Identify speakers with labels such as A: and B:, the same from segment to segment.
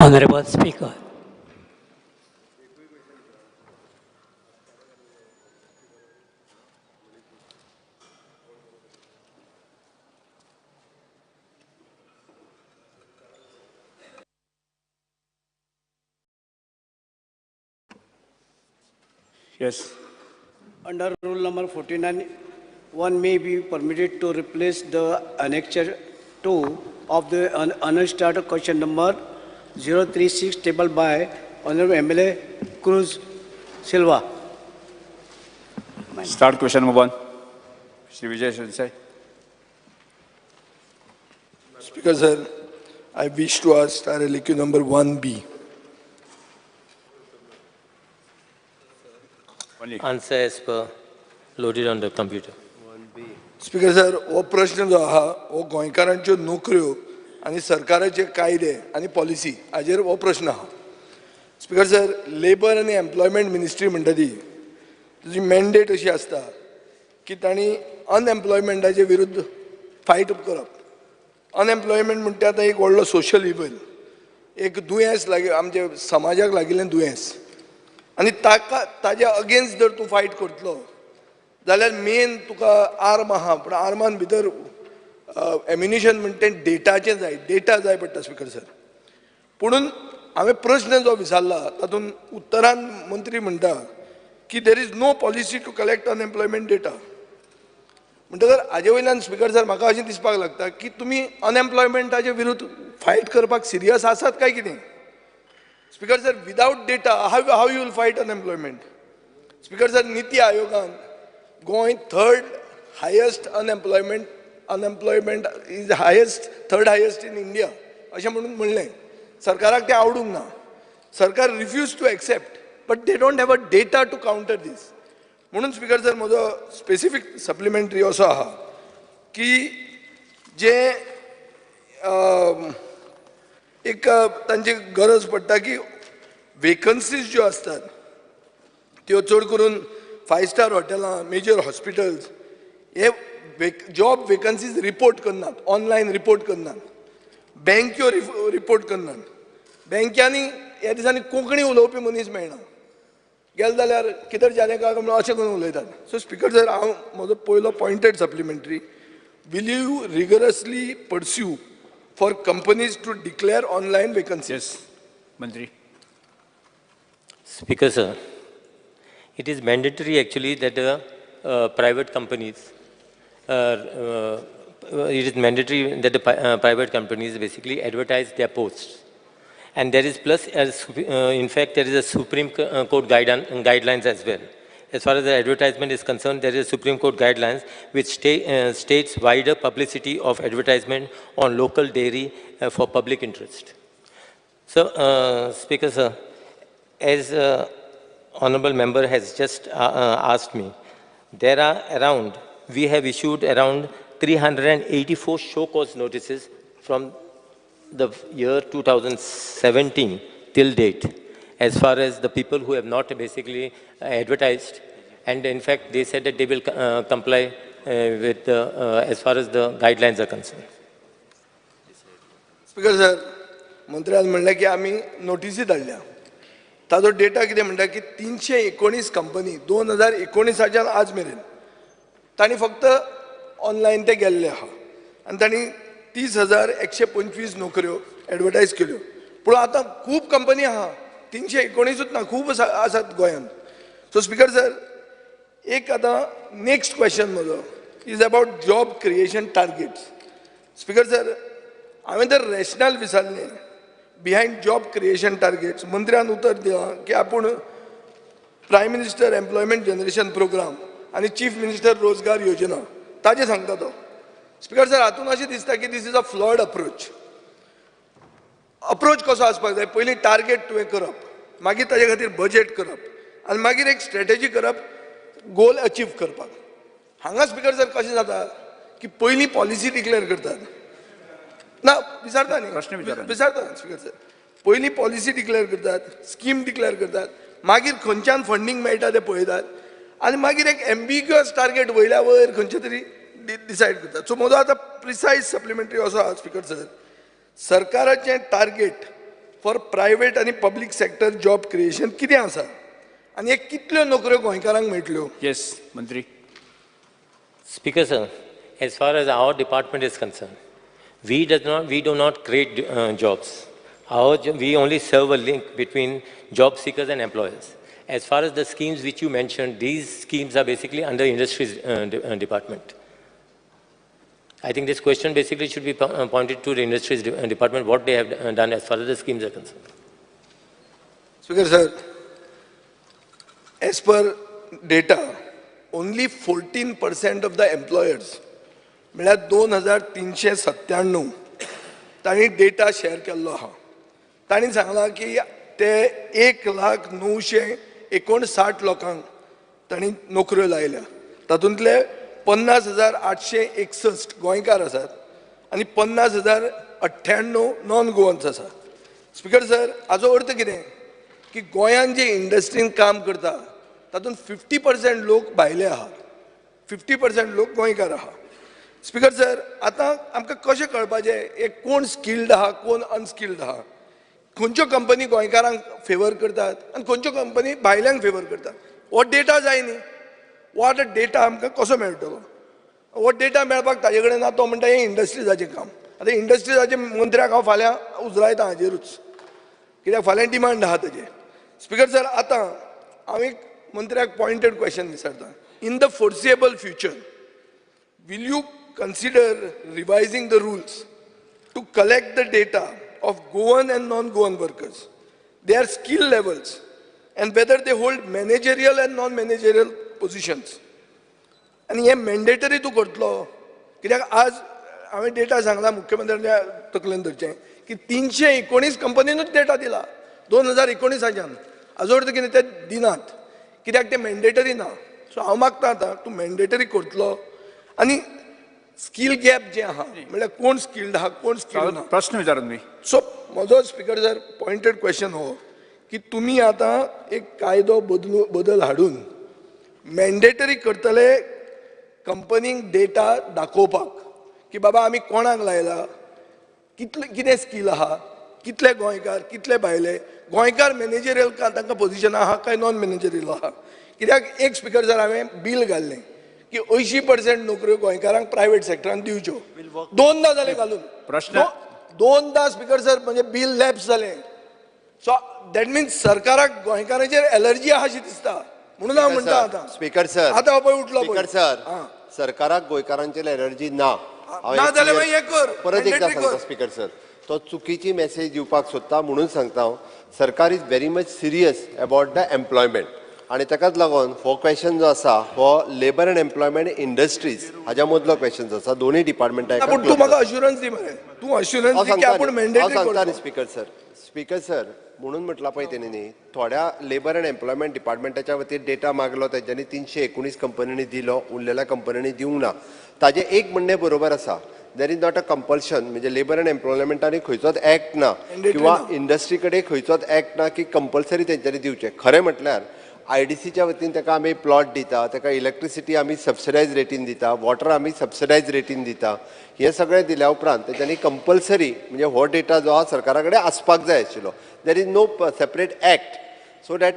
A: Honorable Speaker.
B: Yes.
C: Under rule number 49, one may be permitted to replace the annexure 2 of the unstarred question number 036 tabled by Honorable MLA Cruz Silva.
B: Start question number 1. Shri Vijay Sensei.
D: Speaker sir, I wish to ask star LAQ number 1B.
E: Answer as per loaded on the computer.
D: Speaker sir, हो प्रश्न जो आहा हो गोंयकारांच्यो नोकऱ्यो आनी सरकाराचे कायदे आनी पॉलिसी हाजेर हो प्रश्न आहा. स्पीकर सर, लेबर आनी एम्प्लॉयमेंट मिनिस्ट्री म्हणटा ती तुजी मॅन्डेट अशी आसता की तांणी अनएम्प्लॉयमेंटाचे विरुद्ध फायट करप. अनएम्प्लॉयमेंट म्हणटा आतां एक व्हडलो सोशल इवल, एक दुयेंस लागी आमच्या समाजाक लागिल्लें दुयेंस, आनी ताका ताज्या अगेन्स्ट जर तूं फायट करतलो जाल्यार मेन तुका आर्म आहा, पूण आर्मान भितर एम्युनिशन म्हणटा तें डेटाचें जाय, डेटा जाय पडटा स्पीकर सर. पुणून हांवें प्रश्न जो विचारला तातूंत उत्तरान मंत्री म्हणटा की there is no policy to collect unemployment data. म्हणटकर हाजे वयल्यान स्पीकर सर म्हाका अशें दिसपाक लागता की तुमी अनएम्प्लॉयमेंटाचे विरुद्ध फायट करपाक सिरियस आसात काय कितें? Speaker sir, without data how you will fight unemployment? Speaker sir, NITI आयोगान Goa third highest unemployment is highest, third highest in India अशें म्हणून म्हणलें. सरकाराक तें आवडूंक ना, सरकार refuse to accept, but they don't have a data to counter this. म्हणून स्पीकर सर म्हजो स्पेसिफीक सप्लिमेंटरी असो आहा की जे एक तांची गरज पडटा की वेकन्सीज ज्यो आसतात त्यो चड करून 5 स्टार हॉटेलां, मेजर हॉस्पिटल्स हे जॉब वेकन्सीज रिपोर्ट करनात, ऑनलायन रिपोर्ट करनात, बँक्यो रिपोर्ट करनात. बँक्यांनी ह्या दिसांनी कोंकणी उलोवपी मनीस मेळना, गेले जाल्यार कितें जालें काय म्हणून अशें करून उलयतात. सो स्पीकर सर, हांव म्हजो पयलो pointed supplementary, will you rigorously pursue for companies to declare online vacancies?
B: Yes, Mantri.
E: Speaker sir, it is mandatory actually that the private companies, it is mandatory that the private companies basically advertise their posts. And there is plus, in fact, there is a Supreme Court guidelines as well. As far as the advertisement is concerned, there is Supreme Court guidelines which states wider publicity of advertisement on local dairy for public interest. So, Speaker sir, as Honorable Member has just asked me, there are around, we have issued around 384 show cause notices from the year 2017 till date, as far as the people who have not basically advertised, and in fact they said that they will comply with the, as far as the guidelines are concerned.
D: Speaker sir, मंत्र्यान म्हणलें की आमी नोटीसी धाडल्या, ताजो data कितें म्हणटा की 319 company 2019 आज मेरेन तांणी फक्त ऑनलायन ते गेल्ले आहा आनी तांणी 30,125 नोकऱ्यो एडवर्टायज केल्यो. पूण आतां खूब कंपनी आहा, 319 ना, खूब आसात गोंयांत. सो स्पीकर सर, एक आतां नेक्स्ट क्वेश्चन म्हजो is about job creation targets. Speaker sir, हांवें जर रॅशनल विचारलें बिहायंड जॉब क्रिएशन टार्गेट्स, मंत्र्यान उतर दिलां की आपूण prime minister employment generation programme आनी चीफ मिनिस्टर रोजगार योजना ताजें सांगता तो. स्पीकर सर, हातूंत अशें दिसता की this is a flawed approach. Approach कसो आसपाक जाय? पयलीं टार्गेट तुवें करप, मागीर ताजे खातीर बजेट करप आनी मागीर एक स्ट्रेटजी करप गोल अचीव करपाक. हांगा स्पीकर सर कशें जाता की पयलीं पॉलिसी डिक्लेअर करतात ना, विचारता न्ही, विचारता स्पीकर सर, पयलीं पॉलिसी डिक्लेअर करतात, स्कीम डिक्लेअर करतात, मागीर खंयच्यान फंडींग मेळटा तें पळयतात आनी मागीर एक एम्बिग्युअस टार्गेट वयल्या वयर खंयचे तरी डिसायड करतात. सो म्हजो आतां प्रिसायज सप्लिमेंटरी असो आहा स्पीकर सर, सरकाराचें टार्गेट for private आनी पब्लीक सेक्टर जॉब क्रिएशन कितें आसा आनी हे कितल्यो नोकऱ्यो गोंयकारांक मेळटल्यो?
B: येस मंत्री.
E: Speaker sir, as far as our department is concerned, we do not create jobs. We only serve a link between job seekers and employers. As far as the schemes which you mentioned, these schemes are basically under industries department. I think this question basically should be pointed to the industries department, what they have done as far as the schemes are concerned.
D: Speaker sir, as per data, only 14% of the employers, म्हळ्यार 2397 तांणी data share केल्लो आहा. तांणी सांगलां की ते 1,00,959 लोकांक तांणी नोकऱ्यो लायल्या. तातूंतले 50,861 गोंयकार आसात आनी 50,098 नॉन गोवन्स आसात. स्पीकर सर, हाजो अर्थ कितें की गोंयांत जे इंडस्ट्रीन काम करता तातूंत 50% लोक भायले आहात, 50% लोक गोंयकार आहा. स्पीकर सर, आतां आमकां कशें कळपाचें हे कोण स्किल्ड आहा कोण अनस्किल्ड आहा, खंयच्यो कंपनी गोंयकारांक फेवर करतात आनी खंयच्यो कंपनी भायल्यांक फेवर करतात? हो डेटा जाय न्ही. हो आतां डेटा आमकां कसो मेळटलो? हो डेटा मेळपाक ताजे कडेन ना. तो म्हणटा हें इंडस्ट्रिजाचें काम. आतां इंडस्ट्रिजाचें मंत्र्याक हांव फाल्यां उजरायता हाजेरूच, कित्याक फाल्यां डिमांड आहा ताजेर. स्पीकर सर, आतां हांव एक मंत्र्याक पॉयंटेड क्वेश्चन विचारता. In the foreseeable future will you consider revising the rules to collect the data of Goan and non-Goan workers, their skill levels, and whether they hold managerial and non-managerial positions? आनी हें mandatory तूं करतलो कित्याक आज हांवें data सांगला मुख्यमंत्र्याच्या तकलेन धरचें की 319 कंपनीनूच डेटा दिला 2019च्यान. हाजो अर्थ कितें ते दिनात कित्याक ते मॅन्डेटरी ना. सो हांव मागता आतां तूं मॅन्डेटरी करतलो आनी स्कील गॅप जे आहा म्हणल्यार कोण स्किल्ड आहा कोण स्किल्ड ना.
B: प्रश्न विचारा तुमी.
D: सो म्हजो स्पीकर सर पॉयंटेड क्वेश्चन हो की तुमी आतां एक कायदो बदल हाडून मॅन्डेटरी करतले कंपनीक डेटा दाखोवपाक की बाबा आमी कोणाक लायला, कितले कितें स्कील आहा, कितले गोंयकार कितले भायले, गोंयकार मॅनेजरियल तांकां पोजिशन आहा काय नॉन मॅनेजरियल आहा. कित्याक एक स्पीकर सर हांवें बील घाल्लें की 80% नोकऱ्यो गोंयकारांक प्रायवेट सेक्टरान दिवच्यो. दोनदा जालें घालून
B: प्रश्न
D: दोनदा स्पीकर सर म्हणजे बील लॅप्स जालें. सो that means सरकाराक गोंयकारांचेर एलर्जी आहा अशी दिसता म्हणून हांव म्हणटा आतां.
A: स्पीकर सर,
D: आतां पळय उठलो
A: स्पीकर सर, सरकाराक गोंयकारांचेर एलर्जी ना.
D: ना जाल्यार मागीर हें कर,
A: परत एकदा सांगता स्पीकर सर, तो चुकीची मेसेज दिवपाक सोदता म्हणून सांगता हांव. सरकार is very much serious about the employment आनी ताकाच लागून हो क्वेश्चन जो आसा हो लेबर एंड एम्प्लॉयमेंट इंडस्ट्रीज हाज्या मदलो क्वेश्चन आसा. दोनूय डिपार्टमेंटां.
D: पूण तूं म्हाका अश्युरन्स दी मरे, तूं अश्युरन्स दी की आपूण मॅन्डेटरी.
A: सांगता न्ही स्पीकर सर. स्पीकर सर, म्हणून म्हटलां पळय तेणी न्ही थोड्या लेबर एंड एम्प्लॉयमेंट डिपार्टमेंटाच्या वतीन डेटा मागलो तेंच्यांनी 319 कंपनींनी दिलो, उरलेल्या कंपनींनी दिवंक ना. ताजें एक म्हणणें बरोबर आसा, there is not a compulsion, म्हणजे लेबर एंड एम्प्लॉयमेंटांनी खंयचोच एक्ट ना किंवा इंडस्ट्री कडेन खंयचोच एक्ट ना की कंपल्सरी तेंच्यांनी दिवचें. खरें म्हटल्यार आयडीसीच्या वतीन ताका आमी प्लॉट दिता, ताका इलेक्ट्रिसिटी आमी सबसिडायज रेटीन दिता, वॉटर आमी सबसिडायज रेटीन दिता. हें सगळें दिल्या उपरांत तेंच्यांनी कंपल्सरी म्हणजे हो डेटा जो आहा सरकारा कडेन आसपाक जाय आशिल्लो. There is no separate act. So that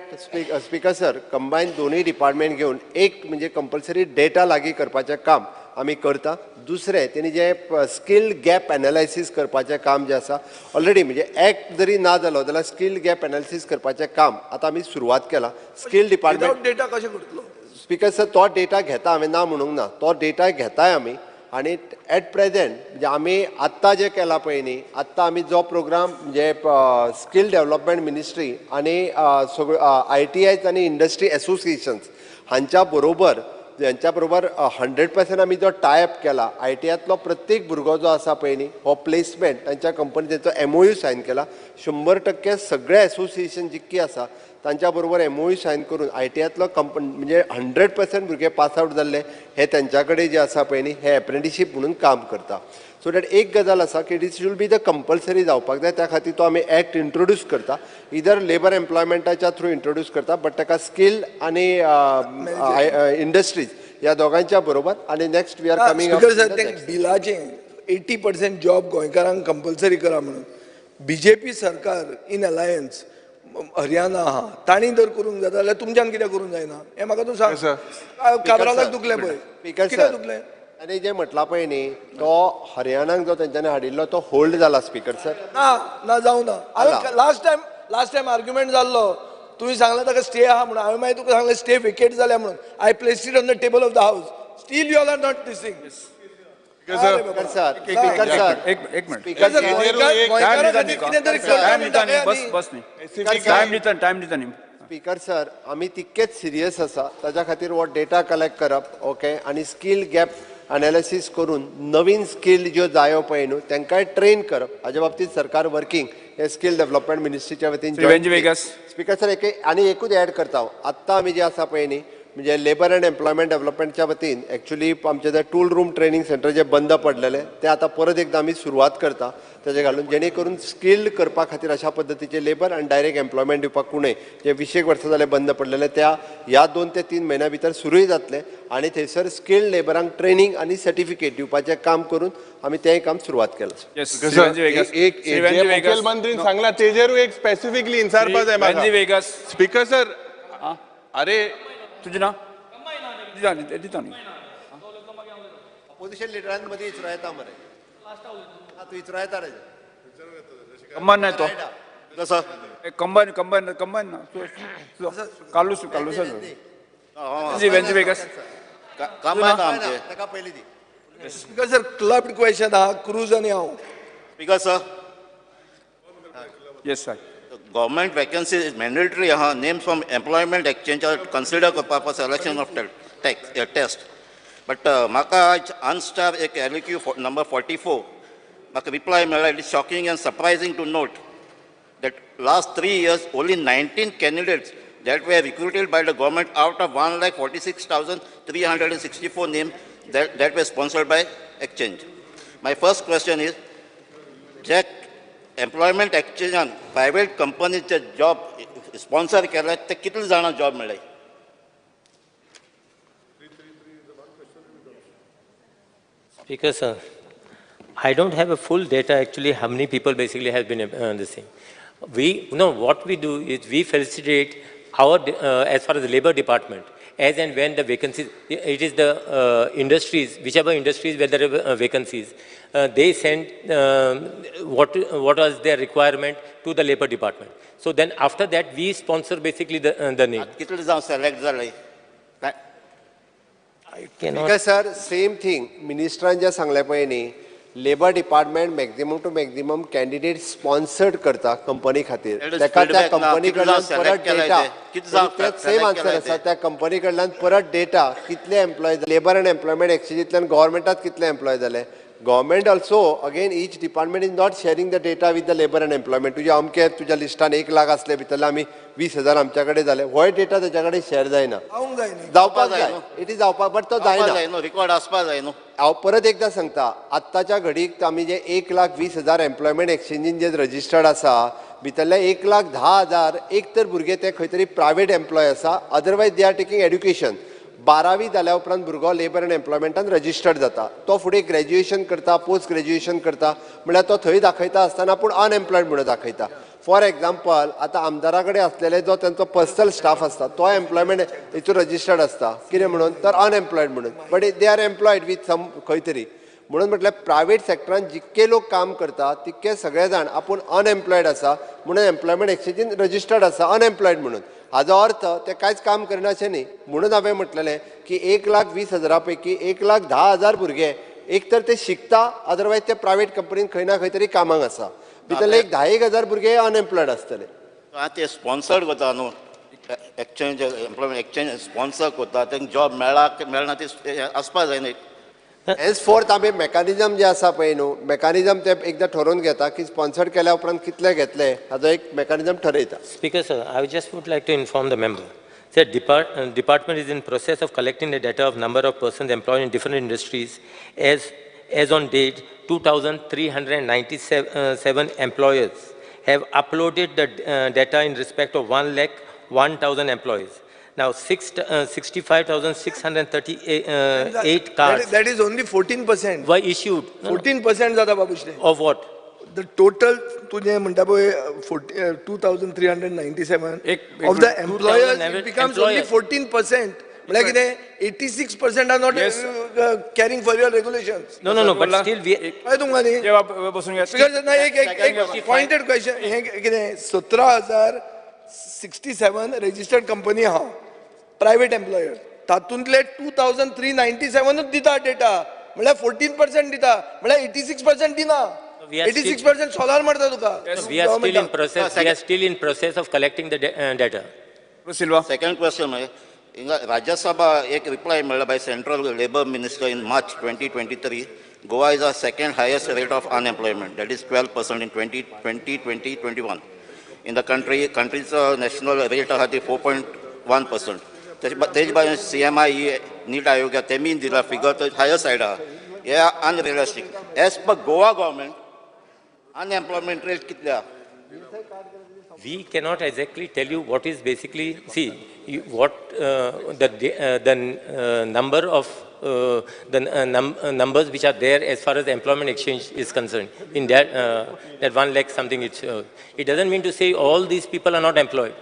A: speaker sir, combine दोनूय डिपार्टमेंट घेवन एक म्हणजे कंपल्सरी डेटा लागीं करपाचें काम आमी करता. दुसरें तेणी जें स्कील गॅप एनालायसीस करपाचें काम जें आसा ऑलरेडी म्हणजे एक्ट जरी ना जालो जाल्यार स्कील गॅप एनालिसीस करपाचें काम आतां आमी सुरवात केलां. स्कील डिपार्टमेंट
D: डेटा कशें करतलो
A: स्पीकर सर? तो डेटा घेता हांवें ना म्हणूंक ना, तो डेटा घेताय आमी आनी एट प्रेजेंट म्हणजे आमी आत्तां जें केलां पळय न्ही, आत्तां आमी जो प्रोग्राम म्हणजे स्कील डेवलपमेंट मिनिस्ट्री आनी सगळ्यो आय-टी-आयज आनी इंडस्ट्री एसोसिएशन्स हांच्या बरोबर यांच्या बरोबर 100% आमी जो टायप केला, आय-टी-आयतलो प्रत्येक भुरगो जो आसा पळय न्ही हो प्लेसमेंट तांच्या कंपनी तांचो एमओयू सायन केला. 100% सगळे एसोसिएशन जितकी आसा तांच्या बरोबर एमओयू सायन करून आय-टी-आयतलो कंपनी म्हणजे 100% भुरगे पास आवट जाल्ले हे तांच्या कडेन जे आसा पळय न्ही हे एप्रेंटिशीप म्हणून काम करता. सो that एक गजाल आसा की it should be the compulsory जावपाक जाय. त्या खातीर तो आमी एक्ट इंट्रोड्यूस करता, इदर लेबर एम्प्लॉयमेंटाच्या थ्रू इंट्रोड्यूस करता, बट ताका स्कील आनी इंडस्ट्रीज ह्या दोगांच्या बरोबर. आनी next we are coming
D: speaker sir, ते बिलाचें 80% जॉब गोंयकारांक कंपल्सरी करा म्हणून बीजेपी सरकार इन अलायन्स हरियाणा आहा तांणी जर करूंक जाता जाल्यार तुमच्यान कित्याक करूंक जायना हें म्हाका तूं सांग. काब्रालाक दुखलें पळय, कित्याक दुखलें?
A: आनी जें म्हटलां पळय न्ही, तो हरियाणाक जो तेंच्यांनी हाडिल्लो तो होल्ड जाला स्पीकर सर.
D: ना ना जावं ना. हांवें लास्ट टायम आर्ग्युमेंट जाल्लो, तुवें सांगलें ताका स्टे आहा म्हणून, हांवें मागीर तुका सांगलें स्टे वेकेट जाल्या म्हणून. I placed it on the table of the house, still you all are not this thing.
A: Speaker sir,
B: एक मिनिट. बस न्ही, टायम दिता न्ही.
A: स्पीकर सर, आमी तितकेच सिरियस आसा, ताच्या खातीर हो डेटा कलेक्ट करप, ओके, आनी स्कील गॅप एनालिसीस करून नवीन स्कील ज्यो जायो पळय न्हू तांकांय ट्रेन करप, हाज्या बाबतींत सरकार वर्किंग हे स्कील डेव्हलपमेंट मिनिस्ट्रीच्या वतीन. स्पीकर सर, एक आनी एकूच ऍड करता हांव. आत्तां आमी जे आसा पळय न्ही, म्हणजे लेबर अँड एम्प्लॉयमेंट डेव्हलपमेंटच्या वतीन एक्चुली आमचे जे टूल रूम ट्रेनिंग सेंटर जे बंद पडलेले ते आतां परत एकदां आमी सुरवात करता तेजे घालून, जेणे करून स्किल्ड करपा खातीर अशा पद्दतीचे लेबर आनी डायरेक्ट एम्प्लॉयमेंट दिवपाक कोणूय जे 20 वर्सां जाले बंद पडलेले त्या ह्या 2 ते 3 म्हयन्या भितर सुरूय जातले आनी थंयसर स्किल्ड लेबरांक ट्रेनिंग आनी सर्टिफिकेट दिवपाचें काम करून आमी तेंय काम सुरवात केलां.
F: एक मुखेलमंत्रीन सांगला तेजेरूय एक स्पेसिफिकली इन्सारपा जाय म्हाका. स्पीकर सर, अरे
B: तुजें नांव दिता न्ही.
A: अपोजिशन लिडरां मदीं इचरायता मरे, तूं इचरायता रे.
B: कंबान ना तो कंबान कंबान कंबान ना कालूस कालूस वेंजी वेगस
G: कंबान आमचे
A: ताका पयलीं दी.
D: स्पीकर सर, क्लब्ड क्वेश्चन आहा, क्रूज आनी हांव.
G: Speaker sir,
B: yes sir.
G: Government vacancy is mandatory आहा, names from employment exchange are consider करपा for selection of test. But म्हाका आयज अनस्टार एक एलक्यू नंबर 44 म्हाका रिप्लाय मेळ्ळा. It is shocking and surprising to note that last 3 years only 19 candidates that were recruited by the government out of 1,46,364 names that were sponsored by exchange. My first question is, J employment एक्सचेंजान private कंपनीचे job sponsor केले ते कितले जाणां job मेळ्ळे?
E: Speaker sir, I don't have a full data actually how many people basically have been this thing. We know what we do is we felicitate our as far as the labor department, as and when the vacancies, it is the industries, whichever industries where there are vacancies, they send what was their requirement to the labor department. So then after that we sponsor basically the name.
G: कितले जाण select जाले?
A: Because sir, same thing, मिनिस्टरान जे सांगलें पळय न्ही, labour department maximum to maximum candidate sponsored करता company खातीर. ताका त्या कंपनी कडल्यान परत डेटा, सेम आन्सर आसा, त्या कंपनी कडल्यान परत डेटा कितले एम्प्लॉय लेबर अँड एम्प्लॉयमेंट एक्सचेंजींतल्यान गव्हर्मेंटात कितले एम्प्लॉय जाले. Government also again each department is not sharing the data with the labour and employment. तुज्या अमके तुज्या लिस्टान 1 लाख आसले भितरले आमी 20,000 आमच्या कडेन जाले, होय डेटा तेच्या कडेन शेअर जायना. जावपाक जाय, it is जावपाक, बट तो जायना,
G: रिकॉर्ड आसपाक जाय न्हू.
A: हांव परत एकदां सांगता, आत्ताच्या घडीक आमी जे 1,20,000 एम्प्लॉयमेंट एक्सचेंजीन जे रजिस्टर्ड आसा भितरले 1,10,000 एक तर भुरगे ते खंय तरी प्रायवेट एम्प्लॉय आसा, otherwise they are taking education. 12वी जाल्या उपरांत भुरगो लेबर अँड एम्प्लॉयमेंटान रजिस्टर्ड जाता, तो फुडें ग्रॅज्युएशन करता, पोस्ट ग्रॅज्युएशन करता, म्हणल्यार तो थंय दाखयता आसतना पूण अनएम्प्लॉयड म्हणून दाखयता. फॉर एग्जाम्पल, आतां आमदारा कडेन आसलेले जो तांचो पर्सनल स्टाफ आसता तो एम्प्लॉयमेंट हितून रजिस्टर्ड आसता, कितें म्हणून तर अनएम्प्लॉयड म्हणून, but they are employed with some खंय तरी. म्हणून म्हटल्यार प्रायवेट सेक्टरान जितके लोक काम करता तितके सगळे जाण आपूण अनएम्प्लॉयड आसा म्हणून एम्प्लॉयमेंट एक्सचेंजीन रजिस्टर्ड आसा अनएम्प्लॉयड म्हणून. हाजो अर्थ ते कांयच काम करना अशें न्ही. म्हणून हांवें म्हटलेलें की 1,20,000 पैकी 1,10,000 भुरगे एक तर ते शिकता, अदरवायज ते प्रायवेट कंपनीन खंय ना खंय तरी कामाक आसा. भितरले एक 10,000 भुरगे अनएम्प्लॉयड आसतले.
G: ते स्पॉन्सर्ड करता न्हू, एक्सचेंज एम्प्लॉयमेंट एक्सचेंज स्पॉन्सर करता, तांकां जॉब मेळ्ळा मेळना ते आसपा जाय न्ही.
A: एज फोर्थ आमी मेकॅनिजम जे आसा पळय न्हू, मेकॅनिजम ते एकदां ठरोवन घेता की स्पॉन्सर्ड केल्या उपरांत कितले घेतले हाजो एक mechanism ठरयता.
E: Speaker sir, I just would like to inform the member that department is in process of collecting the data of number of persons employed in different industries. As on date, 2,397 employers have uploaded the data in respect of 1,01,000 employees. Now, 65,638 cards.
D: That is only 14%.
E: Were issued.
D: 14% जाता बाबूश्रे.
E: Of what?
D: The total तुजें म्हणटा पळय 40 2397
B: एक- एक
D: of the
B: minute.
D: Employers
E: 2000
D: it becomes only
E: employers.
D: 14%. म्हळ्यार कितें 86% are not
B: Yes.
D: Caring for your regulations.
E: No, but still we,
D: कळ्ळें तुमकां न्ही?
B: ये बाब बसून घे.
D: स्पीकर सर, ना एक एक एक पॉइंटेड क्वेश्चन. हें कितें 17,067 रजिस्टर्ड कंपनी आहा प्रायवेट एम्प्लॉयर, तातूंतले 2397ूच दिता डेटा, म्हळ्यार 14% दिता, म्हळ्यार 86% दिना.
E: We are
D: 86% solar मारता तुका.
E: We are still in process, we are still in process of collecting the data.
B: Silva.
G: Second question म्हणजे हिंगा राज्यसभा एक रिप्लाय मेळ्ळा by central labour minister in March 2023. Goa is a second highest rate of unemployment, that is 12% in 2020 2021 in the country. कंट्रीचो national rate आहा ती 4.1%. तेज बाजून CMI नीट आयोग तेमी दिला फिगर तो हायर सायड आहा. हे unrealistic. As per Goa government unemployment rate कितले आहा?
E: We cannot exactly tell you what is basically, see, you, what the number of the numbers which are there as far as the employment exchange is concerned, in that 1 lakh something, it doesn't mean to say all these people are not employed.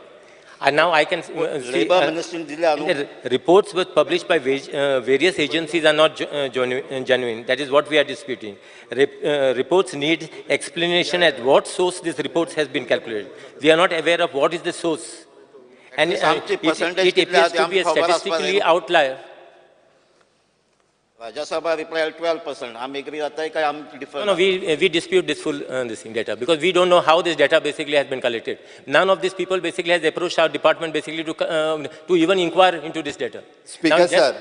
E: And now I can see,
G: Labour ministry दिल्या न्हू.
E: the reports were published by various agencies are not genuine. That is what we are disputing. Reports need explanation at what source this reports has been calculated. We are not aware of what is the source. And
G: least आमची percentage
E: it
G: कितली
E: appears
G: आहा ती
E: to be a
G: आमकां खबर आसपाक
E: statistically
G: जाय.
E: outlier.
G: Rajya Sabha reply 12%. आमी agree जाताय काय आमी differ?
E: No, we dispute this full this thing data because we don't know how this data basically has been collected. None of these people basically has approached our department basically to even inquire into this data.
A: Speaker
E: Now, just-
A: sir,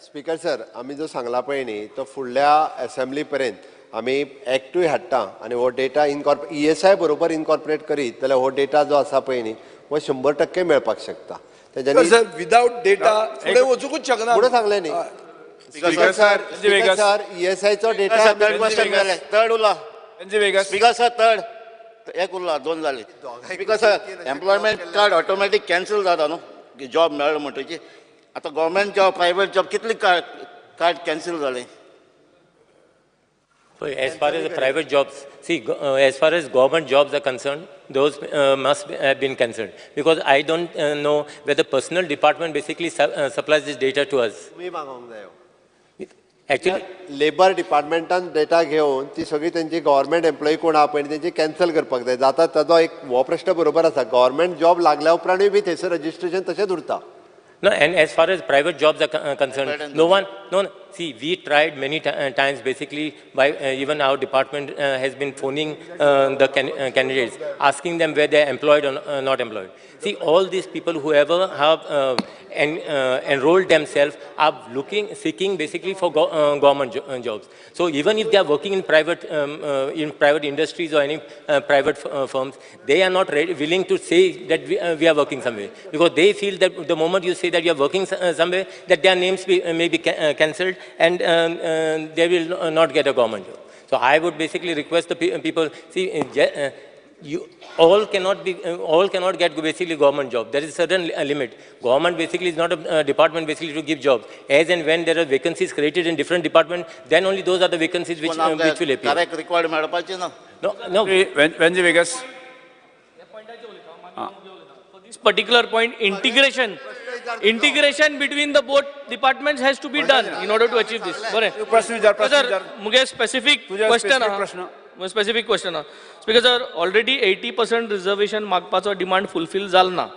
A: speaker sir, आमी जो सांगला पळय न्ही तो फुडल्या assembly पर्यंत आमी एक्टूय हाडटा आनी हो डेटा ईएसआय बरोबर इनकॉर्पोरेट करीत जाल्यार हो डेटा जो आसा पळय न्ही हो 100% मेळपाक शकता. तेज्यांनी
D: सर, विदाउट डेटा फुडें वचूंकच शकना.
A: फुडें सांगलें न्ही.
G: Speaker
A: sir, speaker
B: Viegas.
A: Sir, ईएसआयचो डेटा
G: थर्ड क्वेश्चन मेळ्ळें, थर्ड उरला.
B: Venzy Viegas.
G: Speaker sir, third एक उरला, दोन जाले. Speaker sir, employment card automatic cancel जाता न्हू जॉब मेळ्ळो म्हणटकीर? आतां गव्हर्मेंट जॉब, प्रायवेट जॉब कितले कार्ड कॅन्सल जाले?
E: So as far as the private jobs, see, as far as government jobs are concerned, those must have been cancelled. Because I don't know whether personnel department basically supplies this data to us.
A: तुमी मागोवंक जायो.
E: Actually,
A: labour डिपार्टमेंटान data घेवन ती सगळी तेंची government employee कोण आहा पळय न्ही, तेंची कॅन्सल करपाक जाय. जाता ताजो एक हो प्रश्न बरोबर आसा, गव्हर्मेंट जॉब लागल्या उपरांतूय बी थंयसर रजिस्ट्रेशन तशेंच उरता.
E: No, and as far as private jobs are concerned, no one, no, no. See, we tried many times basically by even our department has been phoning the candidates, asking them where they are employed or not employed. See, all these people whoever have enrolled themselves are seeking basically for government jobs. So even if they are working in private industries or any private firms, they are not willing to say that we are working somewhere, because they feel that the moment you say that you are working somewhere, that their names may be cancelled and they will not get a government job. So I would basically request the people, see, you all cannot be, all cannot get basically government job. There is a certain limit. Government basically is not a department basically to give jobs. As and when there are vacancies created in different department, then only those are the vacancies which will appear.
G: Correct record मेळपाचें ना.
E: No, no.
B: Venzy Vegas.
H: This particular point, integration between the both departments has to be done in order to achieve this. बरें.
B: प्रश्न विचार, प्रश्न
H: sir,
B: विचार.
H: मुगे specific
B: तुझ्या
H: question
B: specific
H: आहा.
B: प्रश्न.
H: मुगे स्पेसिफिक क्वेश्चन आहा. Speaker sir, already 80% reservation मागपाचो डिमांड फुलफील जाल ना.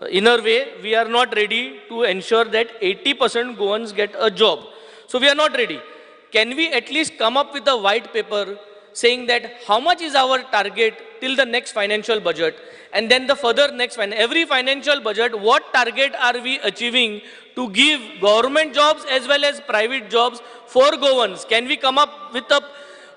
H: In a way we are not ready to ensure that 80% Goans get a job, so we are not ready. Can we at least come up with a white paper saying that how much is our target till the next financial budget, and then the further next every financial budget, what target are we achieving to give government jobs as well as private jobs for Goans? Can we come up with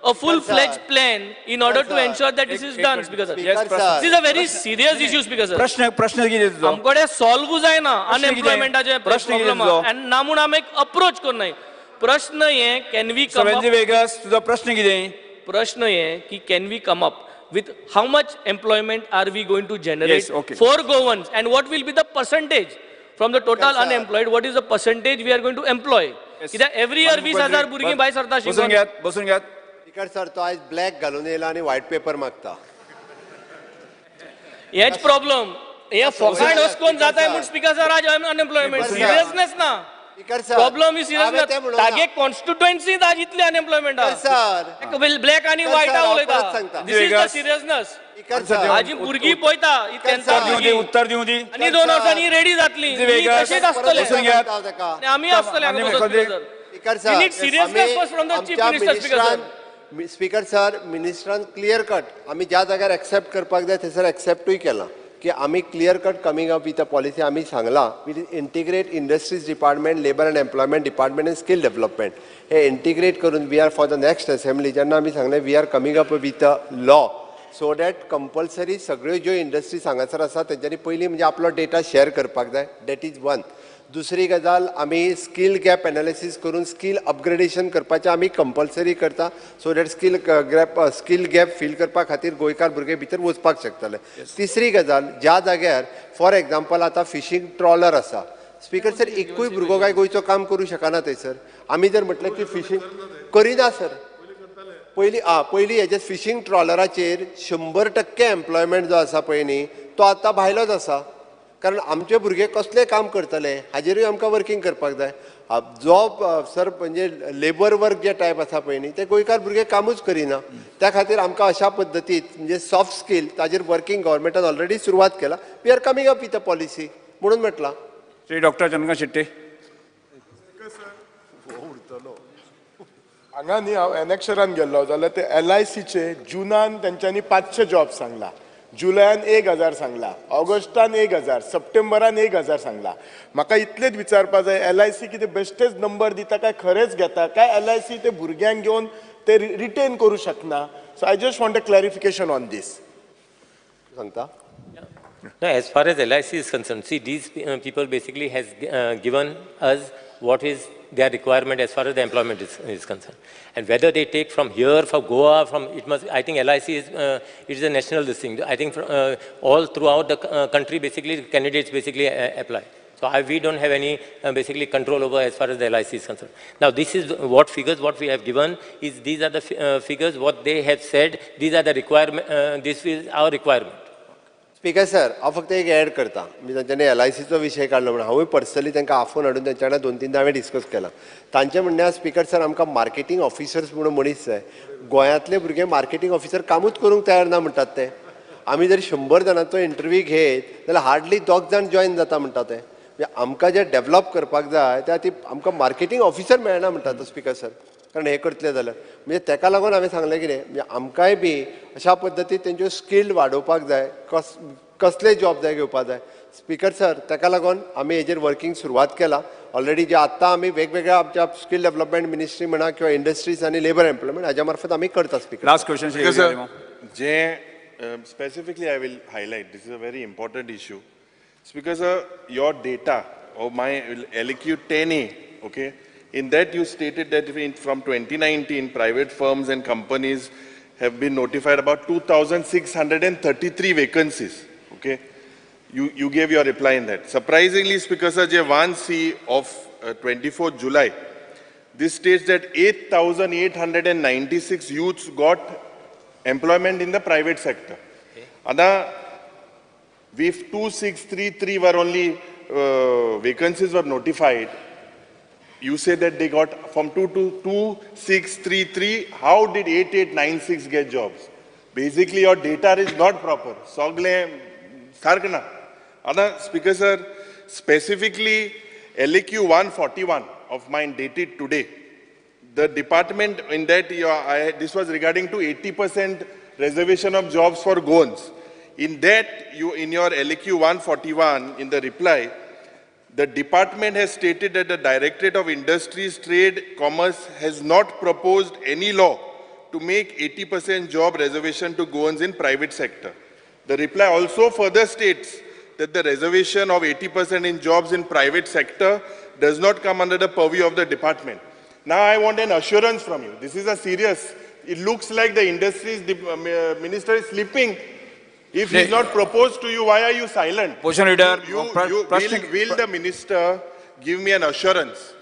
H: a full-fledged plan in order to
A: sir.
H: ensure that this is done, Speaker sir?
B: Yes,
A: Speaker
B: प्रश्न.
A: sir.
H: This is a very serious issue, Speaker sir.
B: प्रश्न प्रश्न कितें तुजो?
H: आमकडे solve जायना
B: प्रश्न कितें?
H: अनएम्प्लॉयमेंटाचे
B: प्रश्न कितें
H: प्रॉब्लम
B: तुजो?
H: आनी ना म्हूण आमी एक अप्रोच करनाय. प्रश्न हे, can we
B: so
H: come
B: Venzy Vegas, तुजो प्रश्न कितें?
H: प्रश्न हे की can we come up with how much employment are we going to generate
B: Yes, okay.
H: for Goans, and what will be the percentage from the total
A: Sir.
H: unemployed, what is the percentage we are going to employ? कित्याक every year 20,000 भुरगीं भायर सरता
B: बसून
H: शिकून.
B: घेयात, बसून घेयात.
A: Speaker sir, तो आयज ब्लॅक घालून येयला आनी व्हायट पेपर मागता.
H: हेच प्रॉब्लम, हे फोकाण अशें करून जाताय म्हूण स्पीकर सर आज अनएम्प्लॉयमेंट सिरियसनेस ना.
A: स्पीकर सर,
H: प्रॉब्लम is
A: हांवें
H: सिरियस.
A: तें म्हणूंक ना.
H: तागे कॉन्स्टिट्युएन्सीत आज इतले अनएम्प्लॉयमेंट.
A: सर,
H: ब्लॅक आनी
A: सर,
H: व्हायटा
A: हांव परत
H: उलयता.
A: सांगता.
H: This is the seriousness.
A: Speaker sir,
H: आजी भुरगीं पळयता तेंचा
B: उत्तर दिवं दी, उत्तर दिवं दी.
H: आनी 2 वर्सांनी रेडी जातली, तशीच आसतले
B: बसून घेयात.
H: आनी आमी आसतले हांगा बसून, speaker sir.
A: Speaker sir,
H: We need seriousness first from the chief minister, speaker sir.
A: Speaker sir, मिनिस्टरान clear cut आमी ज्या जाग्यार एक्सेप्ट करपाक जाय थंयसर एक्सेप्टूय केलां की आमी clear cut coming up with a policy. आमी सांगलां we integrate industries department, labour and employment department and skill development hey integrate करून we are for the next assembly जेन्ना आमी सांगलें we are coming up with a law so that compulsory सगळ्यो ज्यो industries हांगासर आसा तेंच्यांनी पयलीं म्हणजे आपलो डेटा शेअर करपाक जाय. That is one. दुसरी गजाल, आमी स्कील गॅप एनालिसीस करून स्कील अपग्रेडेशन करपाचें आमी कंपल्सरी करता so that skill gap fill करपा खातीर गोंयकार भुरगे भितर वचपाक शकतले. तिसरी गजाल, ज्या जाग्यार फॉर एग्जाम्पल आतां फिशींग ट्रॉलर आसा, स्पीकर सर, एकूय भुरगो काय गोंयचो काम करूं शकना थंयसर. आमी जर म्हटलें की फिशींग करिना सर, पयलीं पयलीं हेजे फिशींग ट्रॉलराचेर 100% एम्प्लॉयमेंट जो आसा पळय न्ही तो आतां भायलोच आसा. कारण आमचे भुरगे कसलें काम करतले हाजेरूय आमकां वर्कींग करपाक जाय. जॉब सर म्हणजे लेबर वर्क जे टायप आसा पळय न्ही ते गोंयकार भुरगे कामूच करिना. त्या खातीर आमकां अशा पद्दतीत म्हणजे सॉफ्ट स्कील ताजेर वर्कींग गव्हर्मेंटान ऑलरेडी सुरवात केला. We are coming up with a policy म्हणून म्हटलां.
B: श्री डॉक्टर चंद्रकांत शेट्टी.
F: हांगा न्ही हांव एनेक्शरान गेल्लो जाल्यार ते एलआयसीचे जुनान तेंच्यांनी 500 जॉब सांगला, जुलयान 1000 सांगला, ऑगस्टान 1000, सप्टेंबरान 1000 सांगला. म्हाका इतलेंच विचारपा जाय, एलआयसी कितें बेश्टेच नंबर दिता काय खरेंच घेता काय एलआयसी ते भुरग्यांक घेवन ते रिटेन करूं शकना? So I just want a clarification on this.
A: सांगता.
E: No, as far as LIC is concerned, see, these people basically has given us what is their requirement as far as the employment is concerned. And whether they take from here, from Goa, from, it must, I think LIC is, it is a national this thing. I think all throughout the country, basically, candidates basically apply. So we don't have any basically control over as far as the LIC is concerned. Now this is what figures, what we have given is these are the figures, what they have said, these are the requirement, this is our requirement.
A: Speaker sir, हांव फक्त एक add करता. म्हणजे तांच्यांनी एलआयसीचो विशय काडलो म्हणून हांवूय पर्सनली तांकां आफोवन हाडून तांच्या वांगडा 2-3 हांवें डिस्कस केला. तांचें म्हणणें, स्पीकर सर, आमकां मार्केटींग ऑफिसर्स म्हणून मनीस जाय. गोंयांतले भुरगे मार्केटींग ऑफिसर कामूच करूंक तयार ना म्हणटात ते. आमी जर 100 जाणांचो इंटरव्यू घेत जाल्यार हार्डली 2 जाण जॉयन जाता म्हणटा ते. म्हणजे आमकां जें डेवलप करपाक जाय त्या खातीर आमकां मार्केटींग ऑफिसर मेळना म्हणटा तो स्पीकर सर. कारण हें करतले जाल्यार म्हणजे तेका लागून हांवें सांगलें कितें म्हणजे आमकांय बी अशा पद्दतीन तेंच्यो स्कील वाडोवपाक जाय, कसले जॉब जाय घेवपाक जाय. स्पीकर सर, तेका लागून आमी हेजेर वर्कींग सुरवात केला ऑलरेडी. जे आत्तां आमी वेगवेगळ्या आमच्या स्कील डेवलपमेंट मिनिस्ट्री म्हणा किंवा इंडस्ट्रीज आनी लेबर एम्प्लॉयमेंट हाज्या मार्फत आमी करता speaker.
B: Last question Shri
F: sir, J specifically I will highlight, this is a very important issue. Speaker sir, your data or my LQ 10A, okay, in that you stated that from 2019 private firms and companies have been notified about 2,633 vacancies, okay. You gave your reply in that. Surprisingly, Speaker sir, J1C of 24th July, this states that 8,896 youths got employment in the private sector. Okay. Ada, if 2,633 were only vacancies were notified, you say that they got from 2 to 2,633, how did 8,896 get jobs? Basically, your data is not proper. Sogle, sarkana. Ada, Speaker sir, specifically LAQ 141 of mine dated today, the department in that, this was regarding to 80% reservation of jobs for Goans. In that, you, in your LAQ 141, in the reply, the department has stated that the Directorate of Industries, Trade, Commerce has not proposed any law to make 80% job reservation to Goans in private sector. The reply also further states that the reservation of 80% in jobs in private sector does not come under the purview of the department. Now I want an assurance from you. This is a serious, it looks like the industries minister is sleeping. If he's not proposed to you, why are you silent?
B: Position leader,
F: will the minister give me an assurance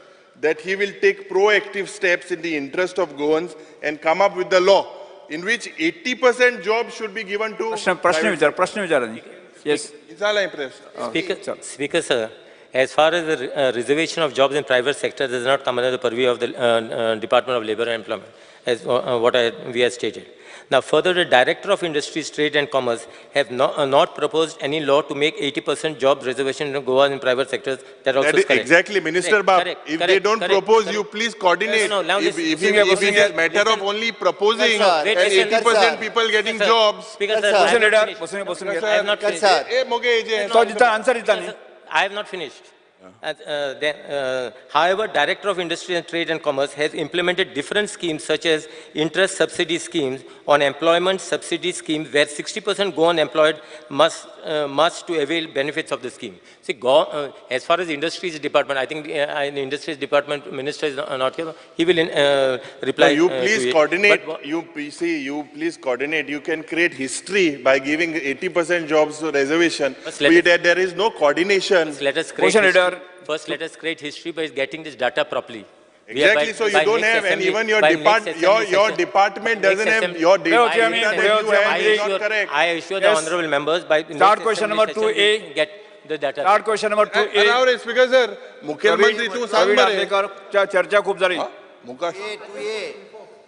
F: that he will take proactive steps in the interest of Goans and come up with the law in which 80% jobs should be given to
B: प्रश्न विचार, प्रश्न विचार न्ही. Yes.
F: जालाय प्रश्न.
E: Speaker sir, as far as the reservation of jobs in private sector does not come under the purview of the Department of Labor and Employment, as what we have stated. Now, further, the Director of Industries, Trade and Commerce have not proposed any law to make 80% job reservation in Goa in private sectors. That also is correct.
F: Exactly, Minister Bab. If they don't propose, you please coordinate.
E: No, now
F: if it is matter of only proposing and 80% people getting jobs.
E: Speaker sir, I have not finished. I have not finished. However, Director of Industry and Trade and Commerce has implemented different schemes such as interest subsidy schemes on employment subsidy schemes where 60% Goan employed must to avail benefits of the scheme. See, as far as Industries Department, I think the Industries Department Minister is not here. He will reply.
F: No, you please coordinate. You please coordinate. You can create history by giving 80% jobs reservation. There is no coordination.
E: Let us create history. First, let us create history by getting this data properly.
F: Exactly. So you don't have, and even your department doesn't have your data. Is not correct.
E: I assure the honorable members by
B: start question number 2A.
E: Get the data.
B: Start question number 2A.
F: Speaker sir, मुख्यमंत्री तू सांग बरे.
B: चर्चा खूप झाली.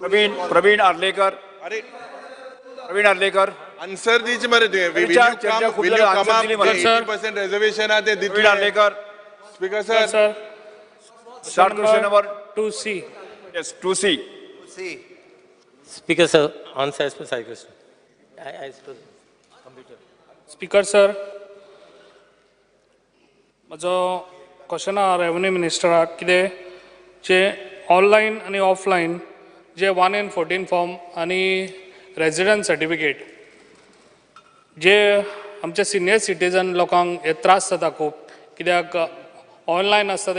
B: प्रवीण आर्लेकर. अरे प्रवीण Arlekar.
F: Answer दीच मरे तुवें.
B: चर्चा खूप झाली. आन्सर दिली मरे.
F: 80% रिझर्वेशन आ ते दितले.
B: Pravin Arlekar.
F: Speaker sir,
B: start question number
I: 2C.
B: Yes, 2C.
A: 2C.
E: Speaker sir, answer as per side question. I suppose computer.
I: Speaker sir, म्हजो क्वेश्चन आहा रेवेन्यू मिनिस्टराक कितें जे ऑनलायन आनी ऑफलायन जे 1 and 14 form आनी resident certificate जे आमचे senior citizen लोकांक हे त्रास जाता खूब कित्याक ऑनलायन आसता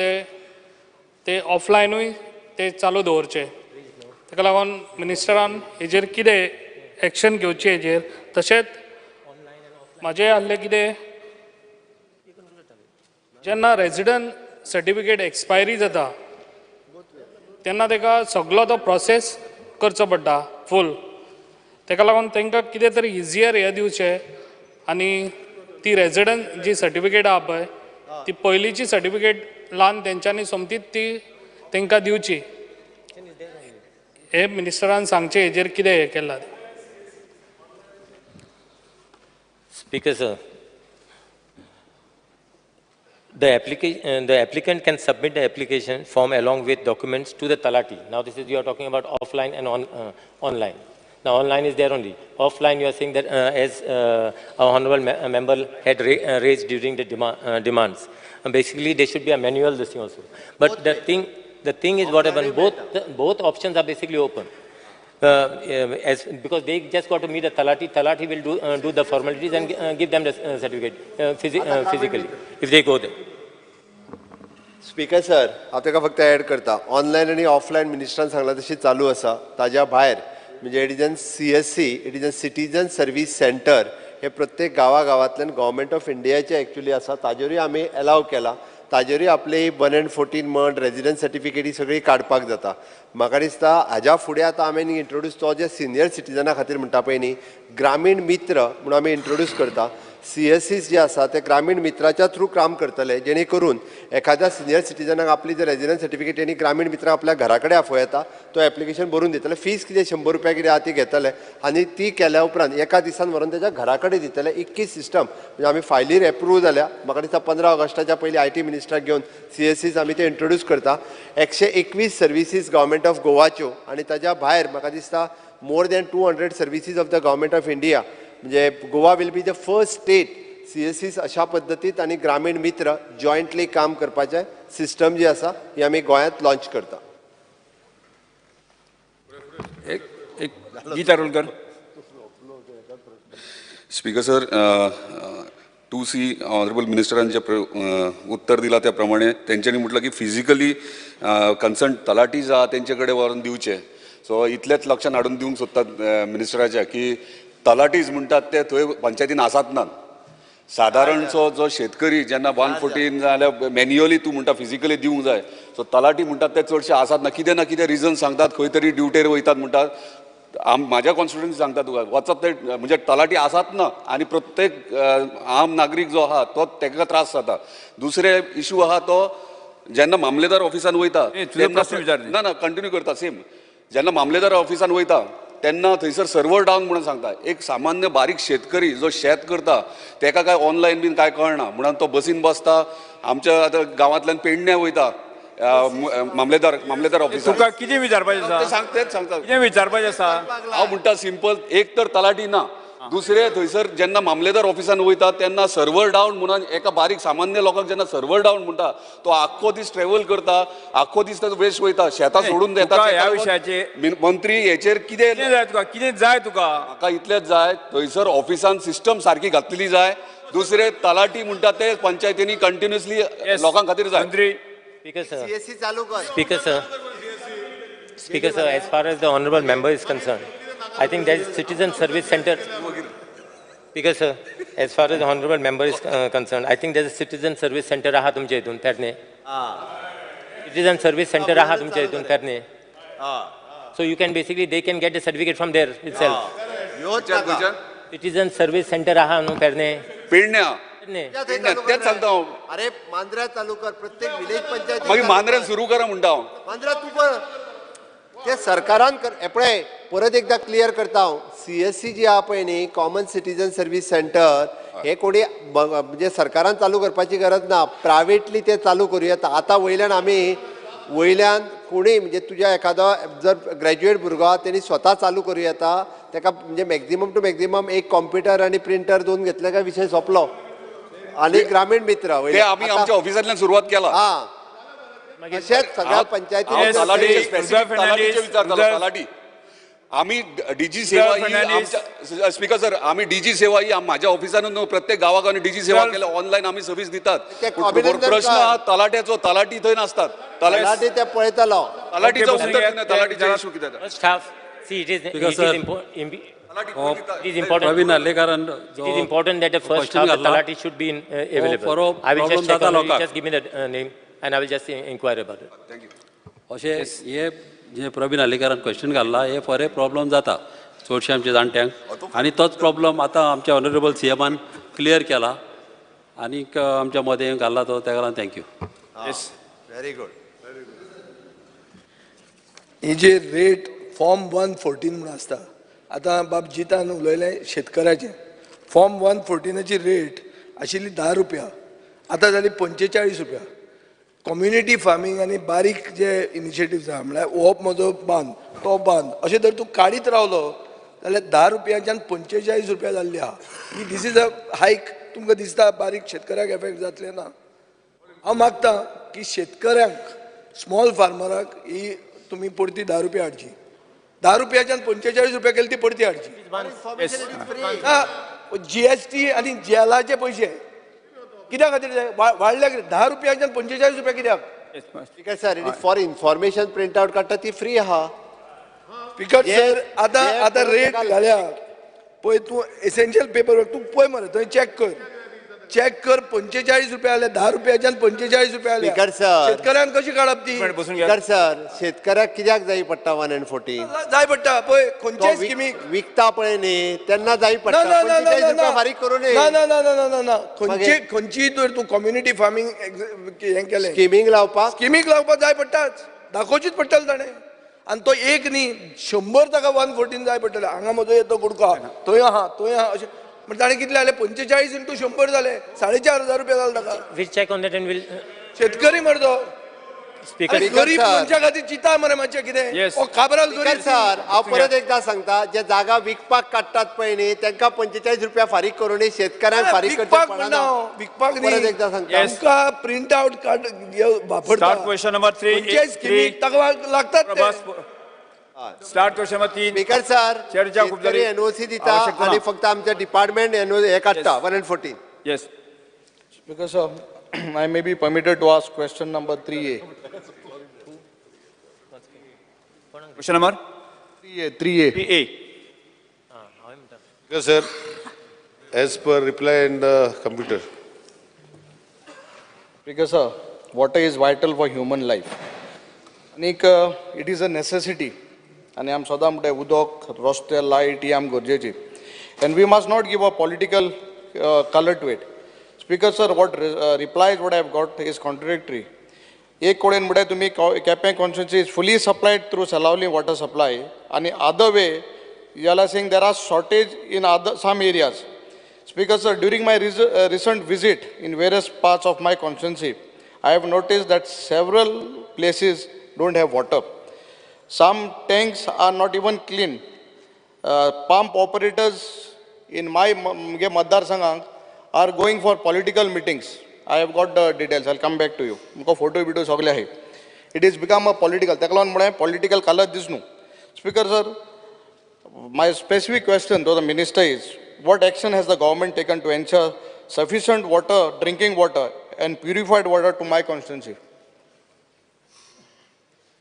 I: ते ऑफलायनूय ते चालू दवरचे ताका लागून मिनिस्टरान हेजेर कितें एक्शन घेवची हेजेर तशेंच म्हाजें आहलें कितें जेन्ना रेजिडंट सर्टिफिकेट एक्सपायरी जाता तेन्ना ताका सगलो तो प्रोसेस करचो पडटा फूल ताका लागून तांकां कितें तरी इजियर हें दिवचें आनी ती रेजिडंट जी सर्टिफिकेट आहा पळय ती पयलींची सर्टिफिकेट ल्हान तेंच्यांनी सोमतीच ती तांकां दिवची हे मिनिस्टरान सांगचें हेजेर कितें हें केलां.
E: Speaker sir, the applicant can submit the application form along with documents to the Talati. Now this is, you are talking about offline and online. Now online is there only. Offline you are saying that as our honorable member had raised during the demands. And basically there should be a manual this thing also. But the thing is what happened, both options are basically open. Because they just got to meet the Talati. Talati will do the formalities and give them the certificate physically if they go there.
A: Speaker sir, हांव ताका फक्त add करता. Online आनी offline मिनिस्टरान सांगला तशी चालू आसा. ताज्या भायर म्हणजे it is an CSC, it is an citizen service centre हे प्रत्येक गांवा गांवांतल्यान गव्हर्मेंट ऑफ इंडियाचे एक्चुअली आसा. ताजेरूय आमी एलाव केला. ताजेरूय आपले 1 and 14 म्हण रेजिडंट सर्टिफिकेट ही सगळी काडपाक जाता. म्हाका दिसता हाज्या फुडें आतां आमी इंट्रोड्यूस तो जे सिनियर सिटीजना खातीर म्हणटा पळय न्ही, ग्रामीण मित्र म्हणून आमी इंट्रोड्यूस करता. CSCs जे आसा ते ग्रामीण मित्राच्या थ्रू काम करतले जेणे करून एखाद्या सिनियर सिटीजनाक आपली जर रेजिडंट सर्टिफिकेट तेणी ग्रामीण मित्राक आपल्या घरा कडेन आफोवं येता, तो एप्लिकेशन भरून दितले. फीस कितें 100 रुपया कितें आहा ती घेतले आनी ती केल्या उपरांत एका दिसान व्हरून तेच्या घरा कडेन दितले. इतकी सिस्टम म्हणजे आमी फायलीर एप्रूव जाल्या. म्हाका दिसता 15 ऑगस्टाच्या पयलीं IT मिनिस्टराक घेवन CSCs आमी ते इंट्रोड्यूस करता. 121 सर्विसीस गव्हर्मेंट ऑफ गोवाच्यो आनी ताज्या भायर म्हाका दिसता more than 200 services of the government of India. म्हणजे Goa will be the first state CSCs अशा पद्दतीत आनी ग्रामीण मित्र जॉयंटली काम करपाचें सिस्टम जी आसा ही आमी गोंयांत लॉंच करता.
B: एक Geet Arolkar.
J: Speaker sir, 2C honourable मिनिस्टरान जे उत्तर दिलां त्या प्रमाणे तेंच्यांनी म्हटलं की फिजिकली कन्सर्न तलाठी आहा तेंचे कडेन व्हरून दिवचें. सो इतलेंच लक्षान हाडून दिवंक सोदतात मिनिस्टराच्या की तलाठीज म्हणटात ते थंय पंचायतीन आसात ना. सादारणचो जो शेतकरी जेन्ना 114 जाल्यार मॅन्युअली तूं म्हणटा फिजिकली दिवंक जाय, सो तलाठी म्हणटात ते चडशे आसात ना, कितें ना कितें रिजन सांगतात, खंय तरी ड्युटेर वयतात म्हणटात. म्हाज्या कॉन्स्टिट्युएन्सी सांगता तुका, वचत ते म्हणजे तलाठी आसात ना, आनी प्रत्येक आम नागरीक जो आहा तो तेका त्रास जाता. दुसरे इशू आहा तो जेन्ना मामलेदार ऑफिसान वयता, ना ना कंटिन्यू करता सेम, जेन्ना मामलेदार ऑफिसान वयता तेन्ना थंयसर सर्वर डावन म्हणून सांगता. एक सामान्य बारीक शेतकरी जो शेत करता तेका काय ऑनलायन बीन काय कळना म्हणून तो बसीन बसता. आमच्या आतां गांवांतल्यान पेडण्या वयता मामलेदार मामलेदार ऑफिसार.
B: तुका कितें विचारपाचें आसा?
J: तेच सांगता,
B: कितें विचारपाचें आसा?
J: हांव म्हणटा सिंपल, एक तर तलाठी ना, दुसरे थंयसर जेन्ना मामलेदार ऑफिसान वयता तेन्ना सर्वर डावन म्हणून एका बारीक सामान्य लोकांक जेन्ना सर्वर डावन म्हणटा तो आख्खो दीस ट्रॅव्हल करता, आख्खो दीस ताजो वेस्ट वयता, शेतां सोडून येता.
B: ह्या विशयाचेर
J: मंत्री हेचेर कितें
B: जाय तुका? कितें जाय तुका?
J: म्हाका इतलेंच जाय, थंयसर ऑफिसान सिस्टम सारकी घातलेली जाय. दुसरे तलाठी म्हणटा ते पंचायतींनी कंटिन्युअसली लोकां खातीर जाय.
B: मंत्री
E: Speaker sir,
A: CSC चालू कर.
E: Speaker sir, Speaker sir, as far as the honorable member is concerned, I think there is Citizen Service Center. Speaker sir, as far as the honorable member is concerned, I think there is a Citizen Service Center आहा तुमच्या हितून पेरणे. Citizen Service Center आहा तुमच्या हितून पेरणे. So you can basically, they can get the certificate from there itself. Citizen Service Center आहा न्हू पेरणे.
J: पेडण्या तेच सांगता हांव.
A: अरे मांद्र्या चालू कर, प्रत्येक विलेज पंचायत.
J: मागीर मांद्र्यान सुरू करा म्हणटा हांव.
A: मांद्र्या तूं कर, ते सरकारान कर. पळय परत एकदा क्लियर करता हांव, CSC जी आहा पळय न्ही, कॉमन सिटीजन सर्वीस सेंटर, हे कोणी म्हणजे सरकारान चालू करपाची गरज ना, प्रायवेटली ते चालू करूं येता. आतां वयल्यान आमी वयल्यान कोणी म्हणजे तुज्या एखादो जर ग्रॅज्युएट भुरगो आहा तेणी स्वता चालू करूं येता तेका, म्हणजे मॅक्झिमम टू मॅक्झिमम एक कॉम्प्युटर आनी प्रिंटर दोन घेतले काय विशय सोंपलो. आनी ग्रामीण मित्र
J: ते आमी आमच्या ऑफिसांतल्यान सुरवात केला.
A: हां, तशेंच सगळ्या पंचायती.
J: तलाठी आमी डीजी सेवा ही, स्पीकर सर, आमी डीजी सेवा ही माझ्या ऑफिसानूच न्हू, प्रत्येक गांवागांवांनी डीजी सेवा केल्या, ऑनलायन आमी सर्वीस दितात. प्रश्न आहा तलाट्याचो, तलाठी थंय नासतात.
A: तलाठी ते पळयतलो,
J: तलाठीचो उत्तर दिना, तलाठीचो इशू कितें.
E: It is important that the first half the talati should be available. I will just check on it. Just give me the name and I will just inquire about it.
J: Thank you.
K: अशें हे जे प्रवीण आर्लेकारान question घाल्ला हे बरे problem जाता चडशे आमच्या जाणट्यांक, आनी तोच प्रॉब्लम आतां आमच्या ऑनरेबल सीएमान क्लियर केला आनीक आमच्या मदें घाल्ला तो, तेका लागून thank you.
A: Very good.
D: He J rate form 114 म्हणून आसता, आतां बाब जितान उलयलें शेतकऱ्याचें, फॉर्म 114ची रेट आशिल्ली 10 रुपया, आतां जाली 45 रुपया. कम्युनिटी फार्मींग आनी बारीक जे इनिशिएटिव्स आहा, म्हळ्यार हो म्हजो बांद तो बांद अशें जर तूं काडीत रावलो जाल्यार 10 रुपयाच्यान 45 रुपया जाल्ली आहा. ही this is a हायक. तुमकां दिसता बारीक शेतकऱ्याक एफेक्ट जातलें ना? हांव मागता की शेतकऱ्यांक, स्मॉल फार्मराक ही तुमी परती 10 रुपया हाडची. 10 रुपयाच्यान 45 रुपया केली ती परती हाडची. GST आनी जेलाचे पयशे कित्या खातीर जाय वाडल्या? 10 रुपयाच्यान 45 रुपया कित्याक?
A: Speaker sir, it is for information print out काडटा ती फ्री आहा.
D: स्पीकर सर, आतां आतां रेट घाल्या पळय तूं, एसेन्शियल पेपर तूं पळय मरे, थंय चॅक कर, चॅक कर, 45 रुपया आले, 10 रुपयाच्यान 45 रुपया आले.
A: स्पीकर सर,
D: शेतकऱ्यान कशी काडप ती?
A: स्पीकर सर, शेतकऱ्याक कित्याक जाय पडटा 114
D: जाय पडटा पळय, खंयच्याय स्किमीक
A: विकता पळय न्ही तेन्ना जाय पडटा. 45 रुपया फारीक करूं न्ही.
D: ना ना ना ना ना ना, खंयची खंयची जर तूं कम्युनिटी फार्मींग हें केलें,
A: स्किमींग लावपाक,
D: स्किमीक लावपाक जाय पडटाच, दाखोवचीच पडटलें ताणें. आनी तो एक न्ही 100 ताका 114 जाय पडटलें. हांगा म्हजो येतो कुडको आहा, थंय आहा, थंय आहा, अशें म्हणजे ताणें कितले जाले? 45 इंटू 100 जाले, 4500 रुपया जाले ताका.
E: We'll check on that and we'll.
D: शेतकरी मरे तो गरीब मनशा खातीर चिंता मरे मातशें कितें. ओ काबराल गरीब.
A: सर, हांव परत एकदां सांगता, जे जागा विकपाक काडटात पळय न्ही तेंकां 45 रुपया फारीक करूं न्ही, शेतकऱ्यांक फारीक करचें पडना.
D: विकपाक न्ही,
A: परत एकदां सांगता,
D: तुमकां प्रिंट आउट काड वापरता.
B: क्वेश्चन नंबर 3
D: स्किमीक ताका लागतात.
B: Start question number 3.
A: Speaker sir, शेतकरी NOC दिता आनी फक्त आमच्या डिपार्टमेंट हे काडटा 114.
B: Yes.
L: Speaker sir, I may be permitted to ask question number 3A.
B: Question number
L: 3A. 3A.
B: 3A.
F: Speaker sir,
M: As per reply in the computer.
L: Speaker sir, water is vital for human life. आनीक it is a necessity आनी आमी सदां म्हणटाय उदक, रस्ते, light ही आमकां गरजेची, and we must not give a political colour to it. Speaker sir, what replies what I have got is contradictory. एक कडेन म्हणल्यार तुमी Quepem constituency is fully supplied through Selaulim water supply आनी other way you are saying there are shortage in other some areas. Speaker sir, during my recent visit in various parts of my constituency, I have noticed that several places don't have water. Some tanks are not even clean. Pump operators in my म्हगे मतदारसंघाक are going for political meetings. I have got the details. I'll come back to you. मुका photo बिटो सगळे आहे. It is become a political. ताका लागून म्हळें political colour दीस न्हू. Speaker sir, my specific question to the minister is, what action has the government taken to ensure sufficient water, drinking water and purified water to my constituency?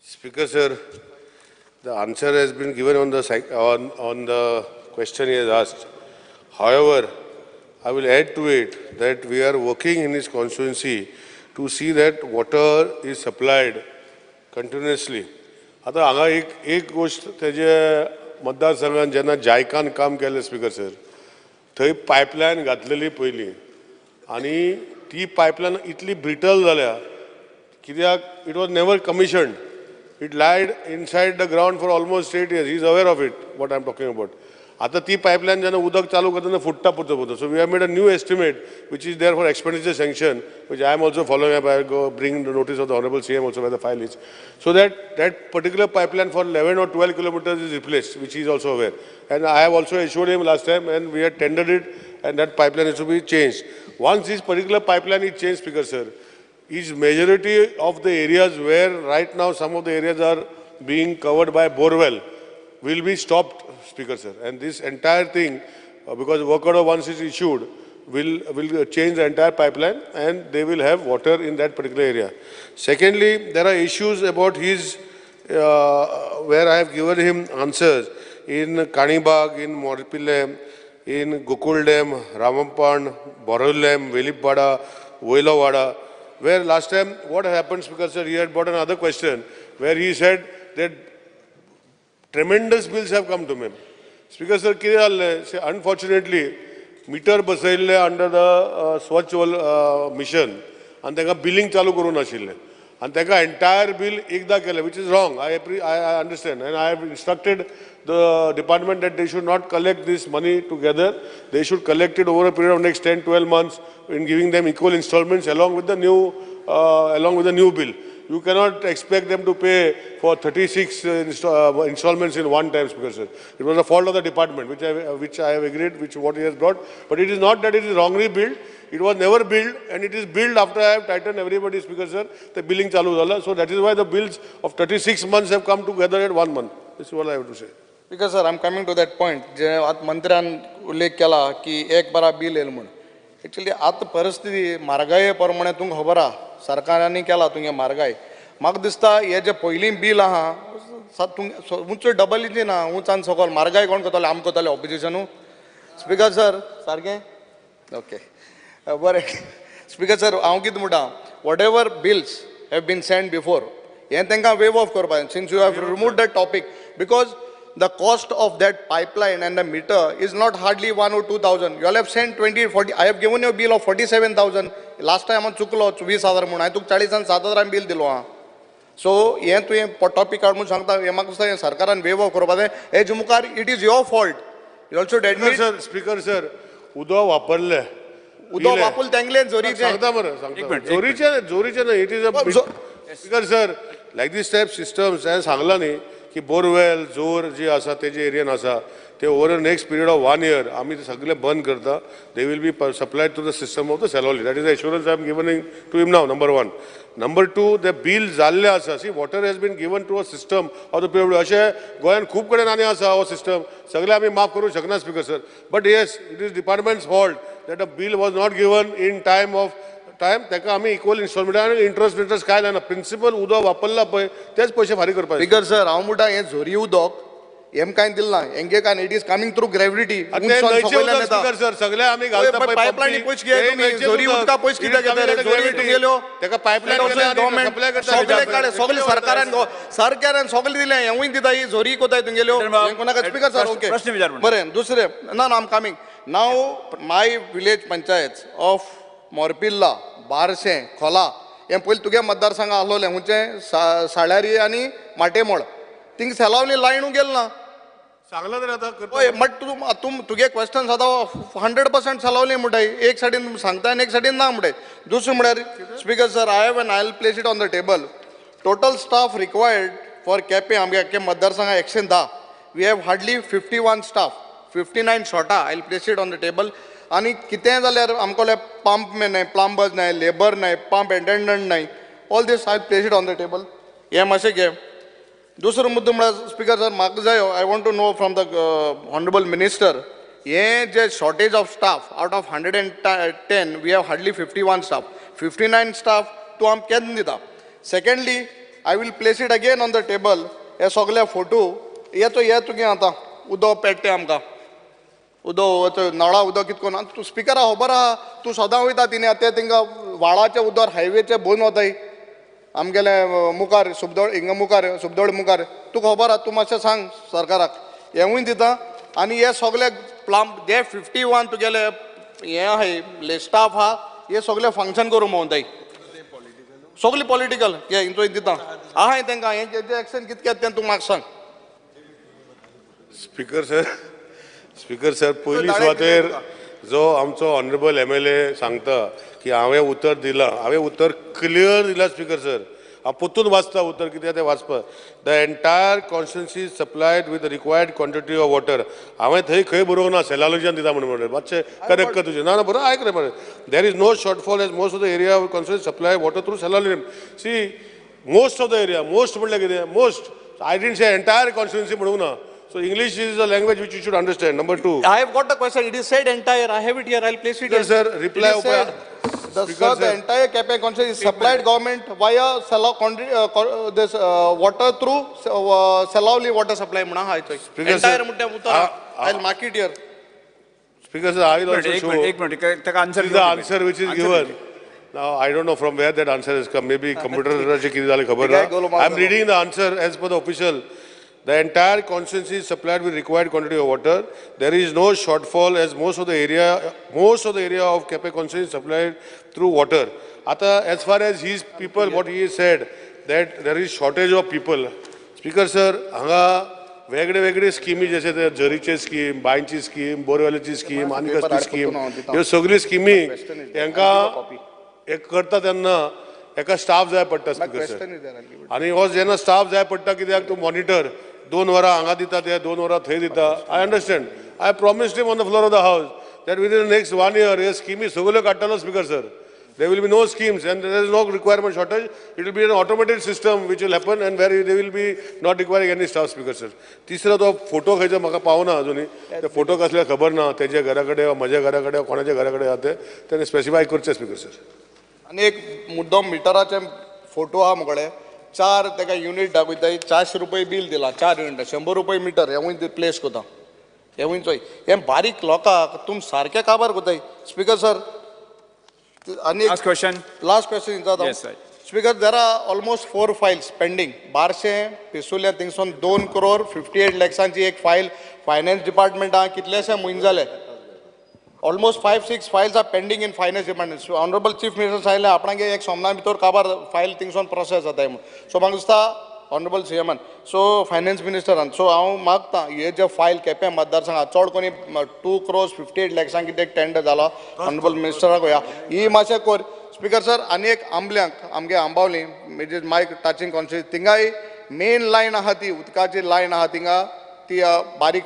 M: Speaker sir, the answer has been given on the on the question he has asked. However, I will add to it that we are working in his constituency to see that water is supplied continuously. आतां हांगा एक एक गोश्ट तेजे मतदारसंघान जेन्ना जायकान काम केलें speaker sir, थंय पायपलायन घातलेली पयलीं आनी ती पायपलायन इतली ब्रिटल जाल्या कित्याक it was never commissioned. It lied inside the ground for almost 8 years. He is aware of it, what I am talking about. आतां ती पायपलायन जेन्ना उदक चालू करता तेन्ना फुट्टा पुरतो पुरतो. So we have made a new estimate which is there for expenditure sanction, which I am also following up. I go bring the notice of the honourable CM also where the file is, so that that particular pipeline for 11 or 12 kilometers is replaced, which he is also aware. And I have also assured him last time, and we had tendered it, and that pipeline is to be changed. Once this particular pipeline is changed, Speaker sir, is majority of the areas where right now some of the areas are being covered by borewell will be stopped, Speaker sir. And this entire thing, because work order once is issued, will change the entire pipeline and they will have water in that particular area. Secondly, there are issues about his, where I have given him answers in Kanibag, in Morpillem, in Gokuldem, Ramampan, Borolem, Velippada, Vailovada, where last time what happened, Speaker sir, he had brought another question where he said that tremendous bills have come to him. Speaker sir, कितें जाल्लें, unfortunately meter बसयल्ले under the Swachh mission आनी तांकां billing चालू करूंक नाशिल्लें आनी तांकां entire bill एकदां केलें, which is wrong. I understand and I have instructed the department that they should not collect this money together. They should collect it over a period of next 10, 12 months in giving them equal installments along with the new bill. You cannot expect them to pay for 36 installments in one time, Speaker sir. It was a fault of the department, which I have agreed, which what he has brought. But it is not that it is wrongly billed. It was never billed, and it is billed after I have tightened everybody, Speaker sir. The billing chalu zala. So that is why the bills of 36 months have come together at one month. This is what I have to say.
L: Because sir, I am coming to that point जे आतां मंत्र्यान उल्लेख केला की एक बारा bill येयलें म्हूण. Actually आतां परिस्थिती म्हारगाये प्रमाणे तुमकां खबर आहा, सरकारांनी केला तुमगे म्हारगाय. म्हाका दिसता हे जे पयलीं बील आहा उंच डबलीची ना उंच आनी सकयल म्हारगाय कोण करतले? आमकां करतले ऑपोजिशनू. स्पिकर सर, सारकें ओके बरें. स्पिकर सर, हांव कितें म्हणटा, whatever bills have been send before हें तांकां वेव ऑफ करपाक, since you have remove that topic, because the cost of that pipeline and the meter is not hardly 1 or 2 thousand. You all have sent 20, 40. I have given you a bill of 47,000. Last time हांव चुकलो 20,000 म्हणून हांवें तुका 40 आनी 7 हजारान bill दिलो आहा. So हें तुवें टॉपीक काड म्हूण सांगता, हें म्हाका दिसता हें सरकारान वेव ऑफ करपा जाय. हेजे मुखार it is your fault, you also admit.
M: Sir, speaker sir, उदक वापरले.
L: उदक वापरले तेंगले जोरीचें.
M: सांगता मरे, सांगता. जोरीचें, जोरीचें न्हय. It is a, Speaker sir, like this type systems हांवें सांगलां न्ही की बोरवेल जोर जी आसा तेजे एरियन आसा ते over a next period of one year आमी ते सगळे बंद करता. They will be supplied to the system of the Selaulim. That is the assurance I am given to him now, number one. Number two, the bill जाल्ले आसा. See, water has been given to a system of the PW. अशें गोंयांत खूब कडेन आनी आसा हो system. सगळे आमी माफ करूंक शकना, Speaker sir, but yes, it is department's fault that a bill was not given in time of time. ताका आमी इक्वल इन्स्टॉलमेंट आनी इंट्रस्ट विंट्रस्ट कांय लायना. प्रिंसिपल उदक वापरला पळय तेच पयशे फारीक करपाक.
L: स्पिकर सर, हांव म्हणटा हें झोरी उदक हेम कांय दिल ना हेंगे कांय it is coming through gravity.
M: सगळे आमी
L: पायपलायनी पयस घेय तुमी झोरी उदका पयस कित्याक घेता झोरी तुगेल्यो
M: ताका पायपलायन
L: गव्हर्मेंट सगळे काडे सगळे सरकारान सरकारान सगळे दिलें हेंवूय दिता ही झोरी कोताय तुगेल्यो हें कोणाक स्पीकर सर ओके बरें दुसरें ना ना आम coming now my village panchayat of Morpirla Barcem Khola हें पयलीं तुगे मतदारसंघ आसलोलें खंयचें साळ्यारी आनी माटेमोळ थिंग सेलावली लायनू गेल ना
M: सांगला तर आता
L: हय बट तूं तूं तुगे क्वेश्चन सदां 100% सलावली म्हणटाय एक सायडीन सांगता आनी एक सायडीन ना म्हणटाय. दुसरें म्हळ्यार speaker sir I have an I will place it on the table. Total staff required for Quepem आमगे आख्खे मतदारसंघा 110 we have hardly 51 staff 59 शॉर्टा I will place it on the table. आनी कितेंय जाल्यार आमकां पंप मॅन नाय प्लंबर्स नाय लेबर नाय pump एटेंडंट नाय all this I place it on the table. हें मातशें घे. दुसरो मुद्दो म्हळ्यार स्पीकर सर म्हाका जायो I want to know from the honourable minister हें जे shortage of staff out of 110 we have hardly 51 staff 59 staff तूं आमकां केन्ना दिता. Secondly I will place it again on the table हे सगळे फोटो येतो हे तुगे आतां उदक पेट्टे आमकां उदक नळा उदक कितको ना तूं स्पिकरा खबर आहा तूं सदां वयता तिने ते थिंगा व्हाळाचें उदक हायवेचें भरून वताय आमगेले मुखार सुबदोळ हिंगा मुखार सुबदोळ मुखार तुका खबर आहा तूं मातशें सांग सरकाराक हेंवूय दिता. आनी हे सगळे प्लंब जे 51 तुगेले हें आहाय स्टाफ आहा हे सगळे फंक्शन करूं भोंवताय सगळे पॉलिटिकल हे हिंचो दिता आहाय तांकां हें जें एक्शन कितकें तें तूं म्हाका सांग.
M: स्पीकर सर स्पीकर सर पयली सुवातेर जो आमचो ऑनरेबल MLA सांगता की हांवें उतर दिलां हांवें उतर क्लियर दिलां स्पीकर सर हांव परतून वाचता उतर कितें तें वाचपा the entire constituency supplied with required quantity of water हांवें थंय खंय बरोवंक ना सेलालोच्यान दिता म्हणून म्हणलें मातशें करेक्ट कर तुजें ना ना बरोबर आयक रे मरे there is no shortfall as most of the area of constituency supply water through Selaulim see most of the area most म्हणल्यार कितें most I didn't say entire constituency म्हणूंक ना. So English is a language which you should understand. Number 2.
L: I have got the question. It is said entire. I have it here. I'll place it here.
M: Sir, reply.
L: It is said, the, sir, the entire Quepem constituency is supplied government via this water through Selaulim water supply. Entire. I'll mark it here.
M: Speaker sir, I will also show.
B: एक minute. The answer.
M: This is the answer which is given. Now I don't know from where that answer has come. Maybe computer. I am reading the answer as per the official. The entire constituency is supplied with required quantity of water. There is no shortfall as most of the area of Quepem constituency is supplied through water. Ata, as far as his people, what he said, that there is shortage of people. Speaker sir, hanga वेगळे वेगळे स्किमी जशे ते झरीचे scheme, बांयची scheme, बोरवेलाची scheme, आनी कसली scheme, ह्यो सगळी स्किमी तांकां एक करता तेन्ना एका स्टाफ जाय पडटा स्पीकर सर. आनी हो जेन्ना स्टाफ जाय पडटा कित्याक तूं मॉनिटर 2 वरां हांगा दिता ते 2 वरां थंय दिता. I understand. I promised him on the floor of the house that within the next 1 year हे स्किमी सगळ्यो काडटलो speaker sir. There will be no schemes and there is no requirement shortage. It will be an automated system which will happen and where they will be not requiring any staff speaker sir. तिसरो तो photo खंयचो म्हाका पावना अजुनूय ते photo कसले खबर ना तेज्या घरा कडेन वा म्हज्या घरा कडेन कोणाच्या घरा कडेन आहा ते तेणें स्पेसिफाय करचें स्पीकर सर.
L: आनी एक मुद्दम मिटराचे फोटो आहा मुकडे 4 ताका युनीट दाखयताय 400 रुपये बील दिला 4 युनिट 100 रुपये मिटर हेंवूय प्लेस करता हेंवूय चोय हें बारीक लोकांक तुम सारकें काबार करताय स्पीकर सर. आनी
B: last question
L: last question विचारता speaker. There are almost 4 files pending Barcem पिसुल्या थिंगसून 2 crore 58 लॅक्सांची एक फायल फायनान्स डिपार्टमेंटान कितलेशे म्हयने जाले. Almost 5-6 files are pending in finance department. So honorable chief minister सांगलें आपणागे एक सोमना भितर काबार फायल थिंगसून प्रोसेस जाताय म्हणून. सो म्हाका दिसता ऑनरेबल सीएमान सो फायनान्स मिनिस्टरान सो हांव मागता हे जे फायल केपें मतदारसंघात चड कोणी 2 crores 58 लॅक्सांक कितें टेंडर जाला ऑनरेबल मिनिस्टराक वया ही मातशें कर स्पीकर सर. आनी एक आंबल्यांक आमगे Ambavali which is my touching constituency थिंगाय main line आहा ती उदकाची लायन आहा थिंगा ती बारीक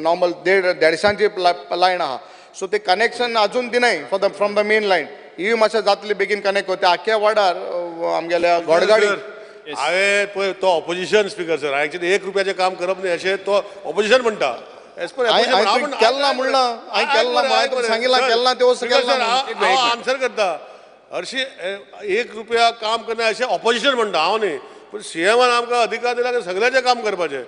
L: नॉर्मल 150 लायन आहा. सो ते कनेक्शन अजून दिनाय for the from the main line ही मातशें जातली बेगीन कनेक्ट करता आख्या वाडार आमगेल्या गोडगाडी.
M: हांवें पळय तो ऑपोजिशन स्पीकर सर एक्चुअली 1 रुपयाचें काम करप न्ही अशें तो ऑपोजिशन म्हणटा.
L: केन्ना म्हणलां हांवें केन्ना सांगिल्लां केन्ना ते
M: हांव आन्सर करता हरशीं 1 रुपया काम करना अशें ऑपोजिशन म्हणटा हांव न्ही पूण सीएमान आमकां अधिकार दिला की सगळ्याचें काम करपाचें.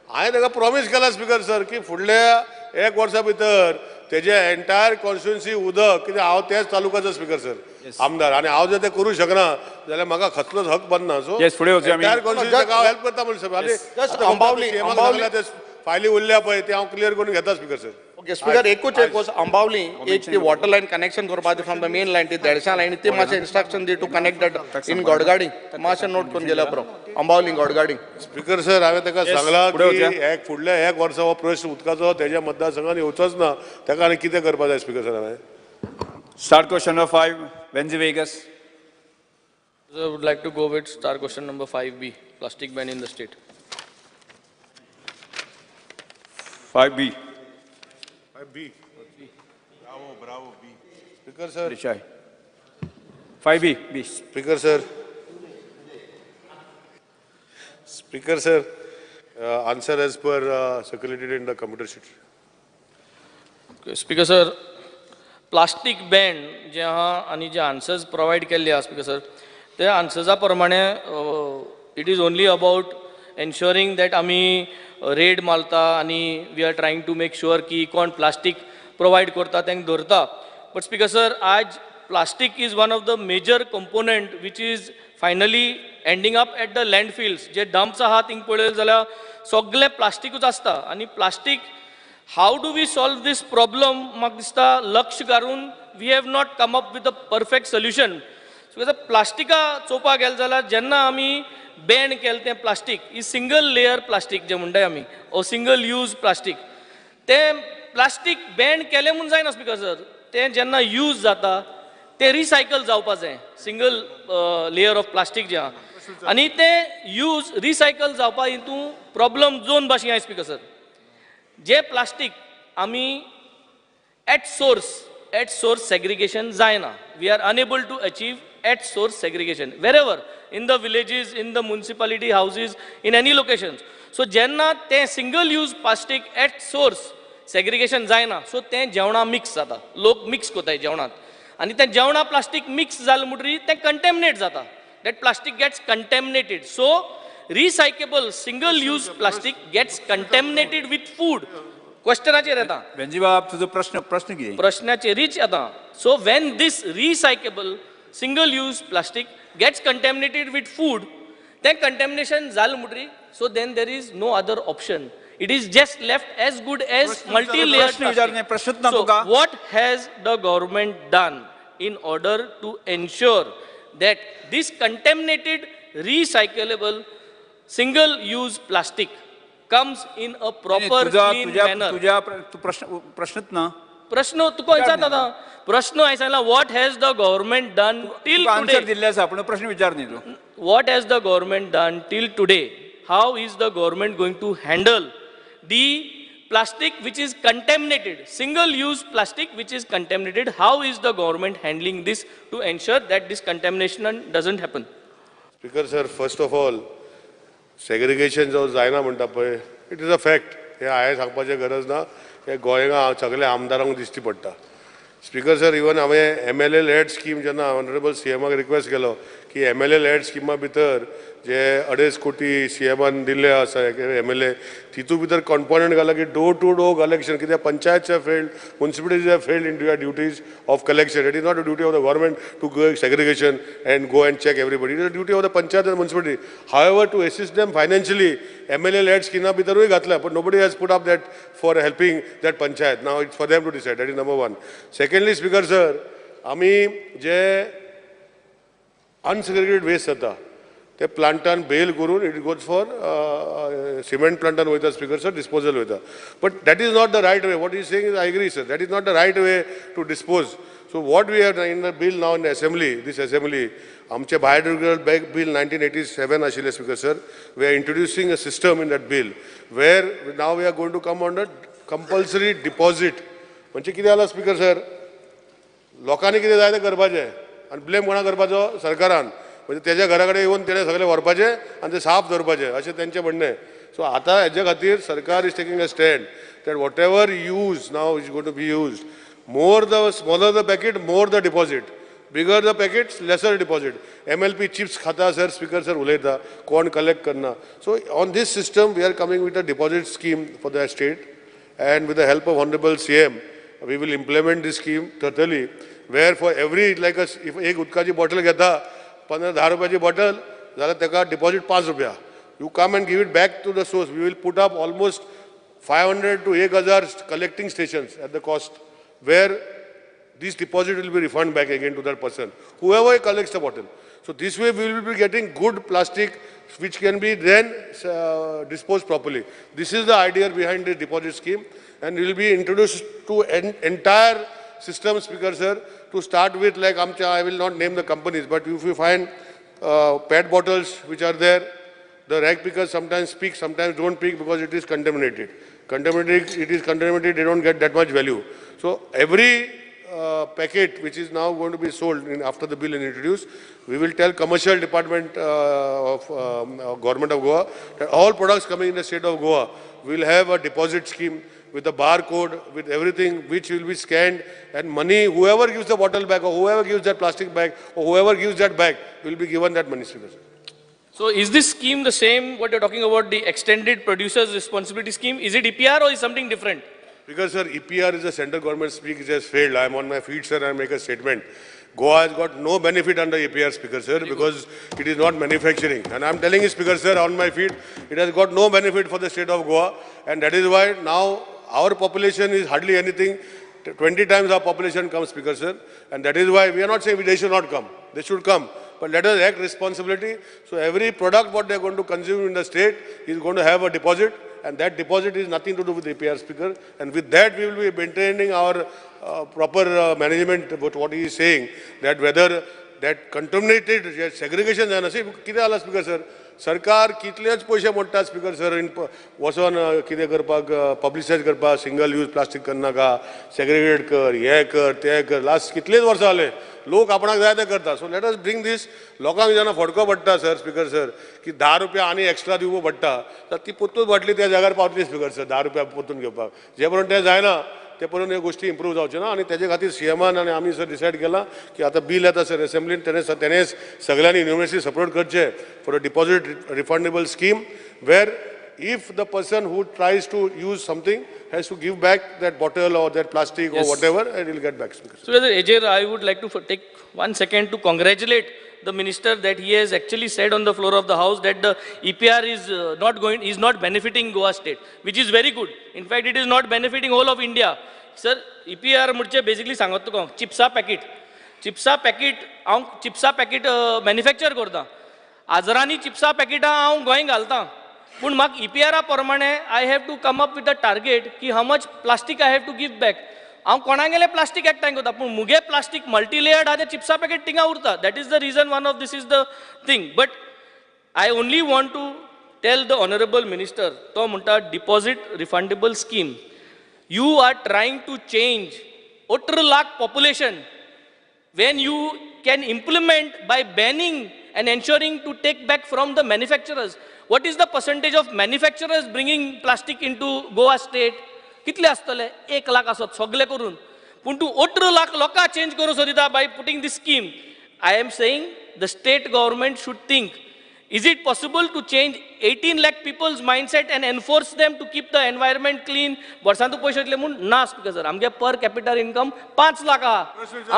M: हांवें ताका प्रॉमीस केला स्पीकर सर की फुडल्या एक वर्सा भितर तेजे एंटायर कॉन्स्टिट्युएन्सी उदक, कित्याक हांव त्याच तालुक्याचो स्पीकर सर आमदार, आनी हांव जर तें करूं शकना जाल्यार म्हाका कसलोच हक बनना. सो एंटायर कॉन्स्टिट्युएन्सी हांव हेल्प करता म्हणून सर. आनी फायली उरल्या पळय ते हांव क्लियर करून घेता स्पीकर सर.
L: ओके स्पीकर, एकूच एक वस्त अंबावली एक ती वॉटर लायन कनेक्शन करपाची फ्रॉम the main line ती देडशा लायन ती मातशें instruction the to connect that in Godgadi, मातशें नोट करून गेल्या बरो अंबावली गॉडगाडी.
M: स्पीकर सर हांवें ताका सांगलां की एक फुडल्या एक वर्सा हो प्रश्न उदकाचो तेज्या मतदारसंघान येवचोच ना, ताका आनी कितें करपाक जाय स्पीकर सर हांवें.
B: Start question number 5, Venzy Viegas.
H: I would like to go with star question number 5B, plastic ban in the state.
B: 5B.
M: 5B. Bravo, bravo, B. Speaker sir.
B: Desai. 5B, B.
M: Speaker sir. Speaker sir, answer as per circulated in the computer sheet.
H: Okay, Speaker sir, plastic ban जे आहा आनी जे answers provide केल्ले आहा speaker sir, ते आन्सर्सा प्रमाणे it is only about ensuring that आमी red मारता आनी we are trying to make sure की कोण प्लास्टीक प्रोवायड करता तांकां धरता. बट स्पीकर सर, आज plastic is one of the major component which is finally ending up at the landfills. J dumps आहा थिंग पळयले जाल्यार सगळें प्लास्टिकूच आसता. आनी plastic, how do we solve this problem, म्हाका दिसता लक्ष घालून we have not come up with a perfect solution. So प्लास्टिका चोवपाक गेले जाल्यार जेन्ना आमी बॅन केलें तें प्लास्टीक, ही सिंगल लेयर प्लास्टीक जें म्हणटाय आमी, ओ सिंगल यूज प्लास्टीक, तें प्लास्टीक बॅन केलें म्हूण जायना स्पीकर सर. तें जेन्ना यूज जाता तें रिसायकल जावपा जाय, सिंगल लेयर ऑफ प्लास्टीक जें आहा, आनी तें यूज रिसायकल जावपा हितून प्रॉब्लम दोन भाशेन आहा स्पीकर सर. जे प्लास्टीक आमी एट सोर्स सेग्रिगेशन जायना, we are unable to achieve at source segregation wherever in the villages, in the municipality houses, in any locations. So जेन्ना तें single use plastic at source segregation जायना, so तें जेवणां mix जाता, लोक mix करताय जेवणांत, आनी तें जेवणां प्लास्टीक मिक्स जालें म्हणटरीर तें कंटेमिनेट जाता, that plastic gets contaminated. So recyclable single use plastic gets contaminated with food. क्वेश्चनाचेर येता
B: वेंजीबाब, तुजो प्रश्न प्रश्न कितें?
H: प्रश्नाचेरीच येता. So when this recyclable single use plastic gets contaminated with food, तें कंटेमिनेशन जालें म्हणटरीर so then there is no other option, it is just left as good as multi layer.
B: प्रश्न.
H: What has the government done in order to ensure that this contaminated recyclable single use plastic comes in a proper clean manner?
B: तुझ्या प्रश्नच ना,
H: प्रश्न तुका विचारता आतां, प्रश्न हांवें सांगला what has the government done till today.
B: Answer दिल्ले आसा पूण प्रश्न विचार न्ही तूं.
H: What has the government done till today? How is the government going to handle the plastic which is contaminated, single use plastic which is contaminated? How is the government handling this to ensure that this contamination doesn't happen?
M: Speaker sir, first of all, segregation जो जायना म्हणटा पळय, it is a fact, हें हांवें सांगपाचें गरज ना, हें गोंया सगल्या आमदारांक दिश्टी पडटा. स्पीकर सर, इवन हांवें MLA lead scheme जेन्ना ऑनरेबल सीएमाक रिक्वेस्ट केलो की MLA lead स्किमा भितर जे 2.5 कोटी सीएमान दिल्ले आसा MLA, तितू भितर कॉम्पोनंट घाला की डोर टू डोर कलेक्शन, कित्याक panchayats have failed, municipalities have failed in their duties of collection. It is not a duty of the government to go segregation and go and check everybody. It is a duty of the panchayat and municipality. However, to assist them financially, MLA led स्किमा भितरूय घातल्या, but nobody has put up that for helping that panchayat. Now it's for them to decide. That is number one. Secondly, Speaker sir, आमी जे अनसेग्रिगेटेड waste जाता ते प्लांटान बेल करून it goes for cement प्लांटान वयता speaker sir, disposal वयता. But that is not the right way. What is saying is I agree sir, that is not the right way to dispose. So what we have in the bill now in assembly, this assembly, आमचे biodegradable bag bill 1987 आशिल्लें speaker sir. We are introducing a system in that bill where now we are going to come on the compulsory deposit. म्हणजे कितें जालां speaker sir, लोकांनी कितें जाय तें करपाचें आनी ब्लेम कोणा करपाचो, सरकारान. म्हणजे तेज्या घरा कडेन येवन तेणें सगळें व्हरपाचें आनी तें साफ दवरपाचें अशें तेंचें म्हणणें. सो आतां हेजे खातीर सरकार is taking a stand that whatever use now is going to be used, more the smaller the packet, more the deposit. Bigger the packets, lesser deposit. MLP chips खाता sir, speaker sir उलयता, कोण collect करना. So on this system we are coming with a deposit scheme for the state, and with the help of honourable CM we will implement this scheme totally, where for every like if एक उदकाची bottle घेता 15-10 रुपयाची bottle जाल्यार ताका deposit 5 रुपया. You come and give it back to the source. We will put up almost 500 to 1000 collecting stations at the cost, where this deposit will be refunded back again to that person, whoever collects the bottle. So this way we will be getting good plastic which can be then disposed properly. This is the idea behind the deposit scheme, and it will be introduced to an entire system, Speaker sir. To start with, like I will not name the companies, but if you find PET bottles which are there, the rag pickers sometimes pick, sometimes don't pick because it is contaminated. It is contaminated, they don't get that much value. So every packet which is now going to be sold in after the bill is introduced, we will tell commercial department of government of Goa that all products coming in the state of Goa will have a deposit scheme with a barcode, with everything which will be scanned, and money, whoever gives the bottle back or whoever gives that plastic bag or whoever gives that bag will be given that money.
H: So is this scheme the same, what you're talking about, the extended producers responsibility scheme? Is it EPR or is something different?
M: Because sir, EPR is a central government scheme which has failed. I am on my feet, sir, and I make a statement. Goa has got no benefit under EPR, Speaker sir, because it is not manufacturing. And I am telling you, Speaker sir, on my feet, it has got no benefit for the state of Goa. And that is why now our population is hardly anything. 20 times our population comes, Speaker sir. And that is why we are not saying they should not come. They should come. But let us act responsibility. So every product what they are going to consume in the state is going to have a deposit. And that deposit is nothing to do with the EPR, Speaker. And with that, we will be maintaining our proper management about what he is saying, that whether that contaminated segregation, कितें जाला Speaker sir, सरकार कितलेच पयशे मोडटा speaker sir, वचोन कितें करपाक, पब्लिसायज करपाक, single use plastic करनाका, सेग्रिगेट कर, हें कर, तें कर, लास्ट कितलेच वर्सां जाले लोक आपणाक जाय तें करता. So let us bring this. लोकांक जेन्ना फटको पडटा सर, स्पीकर सर, की 10 रुपया आनी एक्स्ट्रा दिवपा पडटा, तर ती परतून बाटली त्या जाग्यार पावतली स्पीकर सर, 10 रुपया परतून घेवपाक. जे पर्यंत तें जायना ते पर्यंत ह्यो गोश्टी इम्प्रूव जावच्यो ना. आनी तेजे खातीर सीएमान आनी आमी सर डिसायड केलां की आतां बील येता सर एसेंब्लीन, तेणें सगळ्यांनी युनिवर्सिटी सपोर्ट करचें for a deposit refundable scheme where if the person who tries to use something has to give back that bottle or that plastic or whatever, and he'll get back.
H: So, Ajay, I would like to take 1 second to congratulate the minister that he has actually said on the floor of the house that the EPR is is not benefiting Goa state, which is very good. In fact, it is not benefiting whole of India. Sir, EPR म्हणजे basically सांगत तुका चिप्सा packet, चिप्सा packet हांव चिप्सा packet manufacture करता, आजरांनी चिप्सा पॅकेटां हांव गोंय घालता, पूण म्हाका EPR प्रमाणे I have to come up with a target की how much plastic I have to give back. हांव कोणागेलें प्लास्टीक एकठांय करता, पूण मुगे प्लास्टीक मल्टी लेयर्ड आहा, तें चिप्सा पॅकेट थिंगा उरता. That is the reason, one of this is the thing. But I only want to tell the honourable minister, तो म्हणटा deposit refundable scheme, you are trying to change 18 lakh population when you can implement by banning and ensuring to take back from the manufacturers. What is the percentage of manufacturers bringing plastic into Goa state? कितले आसतले? 1 लाख आसत सगळे करून, पूण तूं 18 लाख लोकांक change करूं सोदिता by putting this scheme. I am saying the state government should think, is it possible to change 18 lakh people's mindset and enforce them to keep the environment clean? वर्सांतू पयशे दिले म्हूण ना स्पीकर सर, आमगे per capital income 5 lakh आहा,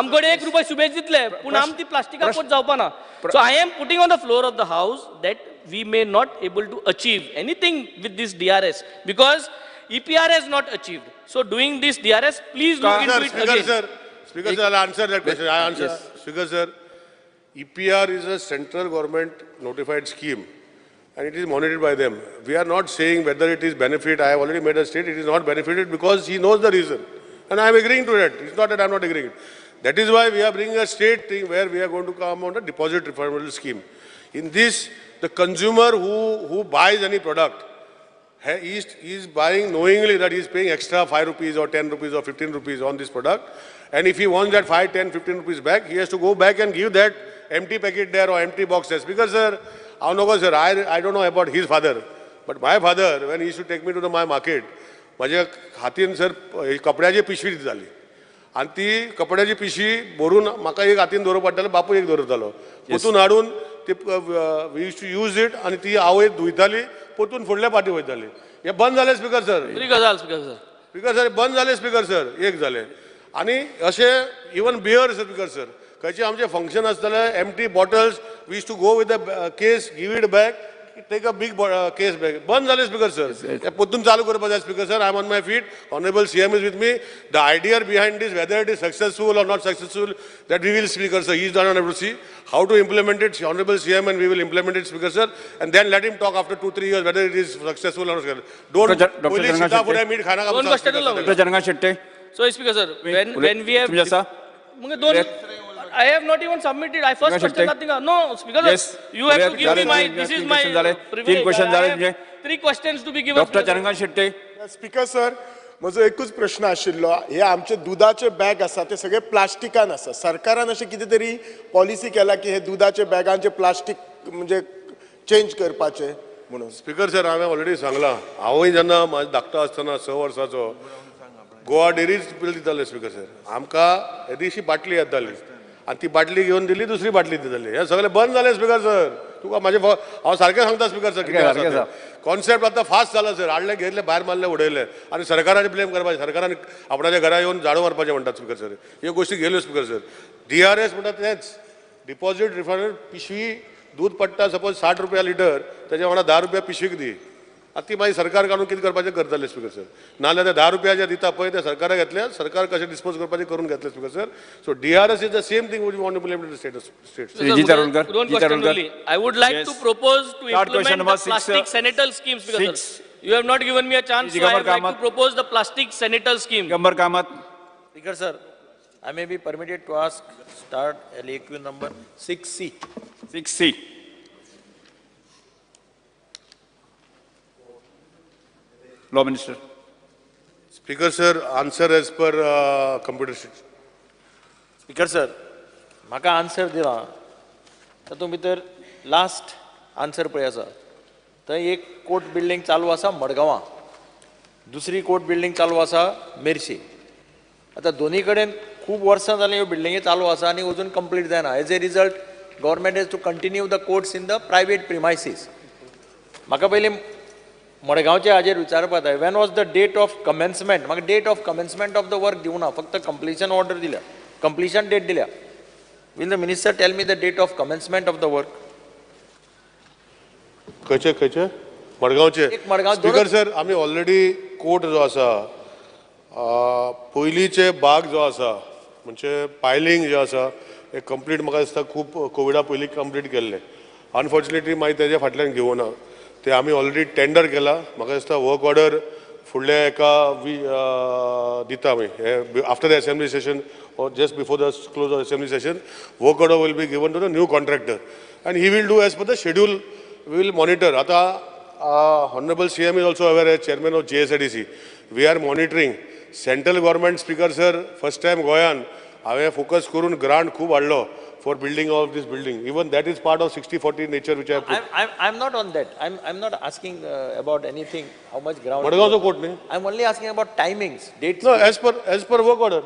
H: आमकडे 1 रुपया सुबेज दितले, पूण आम ती प्लास्टिका पोट जावपा ना. So I am putting on the floor of the house that we may not able to achieve anything with this DRS because EPR has not achieved. So doing this DRS, please look into it again.
M: Speaker sir, I'll answer that question. I answer. Yes. Speaker sir, EPR is a central government notified scheme and it is monitored by them. We are not saying whether it is benefit. I have already made a state. It is not benefited because he knows the reason. And I am agreeing to that. It's not that I am not agreeing. That is why we are bringing a state thing where we are going to come on a deposit refundable scheme. In this, the consumer who buys any product, he is buying knowingly that he is paying extra 5 rupees or 10 rupees or 15 rupees on this product. And if he wants that 5, 10, 15 rupees back, he has to go back and give that empty packet there or empty box there. Because sir, I don't know, sir, I don't know about his father, but my father, when he used to take me to my market, माझ्या हातीन sir कपड्याची पिशवी जाली. आनी ती कपड्याची पिशी भरून म्हाका एक हातीन दवरूं पडटालें, बापूय एक दवरतालो, पोतून हाडून ती we used to use it आनी ती आवय धुयताली, पोतून फुडल्या पाटी वयताली. हे बंद जालें स्पीकर सर.
H: बरी गजाल स्पीकर सर.
M: स्पीकर सर बंद जालें स्पीकर सर, एक जालें. आनी अशें इवन बियर स्पीकर सर, खंयचें आमचें फंक्शन आसतालें, empty bottles we used to go with the case, give it back, take a big case back. बंद जालें स्पीकर सर. हें पोतून चालू करपाक जाय speaker sir. I am on my feet, honourable CM is with me. The idea behind this, whether it is successful or not successful, that we will speaker sir, he is not able to see how to implement it, honourable CM, and we will implement it speaker sir, and then let him talk after 2-3 years whether it is successful or not. Don't पयलीं शिता फुडें मीठ खायनाका.
B: Doctor Chandrankant Shetye.
H: So speaker sir, when we have दोन I have not even submitted. I first question nothing. No, speaker sir,
B: yes.
H: You have to give me my. This is my privilege.
B: 3 question झाले तुमचे.
H: 3 questions to be given.
B: Doctor Chandrakant Shetye.
N: Speaker sir, म्हजो एकूच प्रश्न आशिल्लो, हे आमचे दुदाचे bag आसा ते सगळे प्लास्टिकान आसा. सरकारान अशें कितें तरी पॉलिसी केला की हे दुदाचे बॅगांचे प्लास्टीक म्हणजे चेंज करपाचे म्हणून?
M: स्पीकर सर, हांवें ऑलरेडी सांगलां, हांवूय जेन्ना म्हाजो धाकटो आसतना 6 वर्साचो गोवा डेरीच बिल दिताले स्पीकर सर. आमकां येदीशी बाटली येताली आनी ती बाटली घेवन दिली, दुसरी बाटली दिताली. हें सगळें बंद जालें स्पीकर सर. तुका म्हाजें हांव सारकें सांगता स्पीकर सर, कितें कॉन्सेप्ट आतां फास्ट जाला सर. हाडलें, घेतलें, भायर मारलें, उडयलें आनी सरकारान ब्लेम करपाचें, सरकारान आपणाच्या घरा येवन झाडू मारपाचें म्हणटात स्पीकर सर. ह्यो गोश्टी गेल्यो स्पीकर सर. DRS म्हणटा तेंच, डिपॉझीट रिफंड. पिशवी दूद पडटा सपोज 60 रुपया लिटर, तेज्या वांगडा 10 रुपया पिशवीक दी. आतां ती मागीर सरकार काडून कितें करपाचें करतलें स्पीकर सर. नाजाल्यार ते 10 रुपया जे दिता पळय ते सरकाराक घेतले, सरकार कशें डिस्पोज करपाचें करून घेतलें speaker sir. So DRS is the same thing which want to implement state.
H: I would like to propose to implement the plastic sanital scheme speaker sir. You have not given me a chance, so I would like to propose the plastic sanital scheme.
B: Digambar Kamat.
O: Speaker sir, I may be permitted to ask start LAQ number 6C.
B: 6C. Law Minister.
M: Speaker sir, answer as per computer sheet.
O: Speaker sir, म्हाका answer दिला तातूंत भितर last answer पळय आसा, थंय एक court building चालू आसा मडगांवां, दुसरी कोर्ट बिल्डींग चालू आसा मेर्शे. आतां दोनी कडेन खूब वर्सां जालीं ह्यो बिल्डिंगी चालू आसा आनी अजून कंप्लीट जायना. As a result government has to continue the courts in the private premises. म्हाका पयलीं मडगांवचे हाजेर विचारपाक जाय, when was the date of commencement? म्हाका date of commencement of the work दिवना, फक्त कंप्लिशन ऑर्डर दिल्या, कंप्लिशन डेट दिल्या. Will the minister tell me the date of commencement of the work?
M: खंयचे खंयचे? मडगांवचे.
O: एक मडगांव.
M: स्पीकर सर, आमी ऑलरेडी कोर्ट जो आसा, पयलींचे बाग जो आसा म्हणजे पायलींग जे आसा हें कंप्लीट म्हाका दिसता खूब कोविडा पयलीं कंप्लीट केल्लें. अनफॉर्च्युनेटली मागीर तेज्या फाटल्यान घेवना, ते आमी ऑलरेडी टेंडर केला. म्हाका दिसता वर्क ऑर्डर फुडल्या एका दिता आमी, after the assembly session or just before the close of assembly session, work order will be given to the new contractor and he will do as per the schedule. We will monitor. आतां honourable CM is also aware as chairman of GSIDC, we are monitoring central government. Speaker sir, first time गोंयान हांवें focus करून grant खूब हाडलो for building of this building. Even that is part of 60-40 nature which I have put.
O: I'm not on that. I'm not asking about anything, how much ground.
M: Madgaoncho court nahi.
O: I'm only asking about timings, dates.
M: No, as per work order.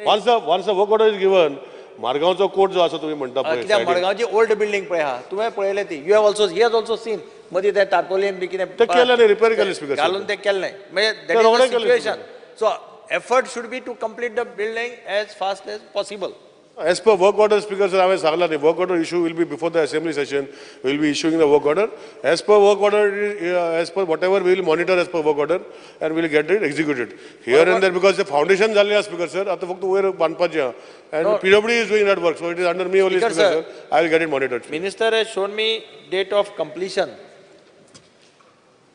M: Once the work order is given, Margaoncho court जो आसा तुम्ही म्हणता पळय.
O: कित्याक मडगांवची old building पळय आहा, तुवें पळयलें ती. You have also, he has also seen. मदीं ते तारपोलीन बी कितें
M: ते केलें न्ही, रिपेर केलें स्पीकर.
O: घालून ते केलें. म्हणजे that is the situation. So effort should be to complete the building as fast as possible.
M: As per work order, Speaker sir, हांवें सांगलां न्ही, work order issue will be before the assembly session, we will be issuing the work order. As per work order, as per whatever we will monitor as per work order and we will get it executed. Here and there, because the foundation जाल्ली आसा Speaker sir, आतां फक्त वयर बांदपाचें आहा. And PWD is doing that work, so it is under me only, Speaker sir. I will get it monitored.
O: Minister has shown me date of completion,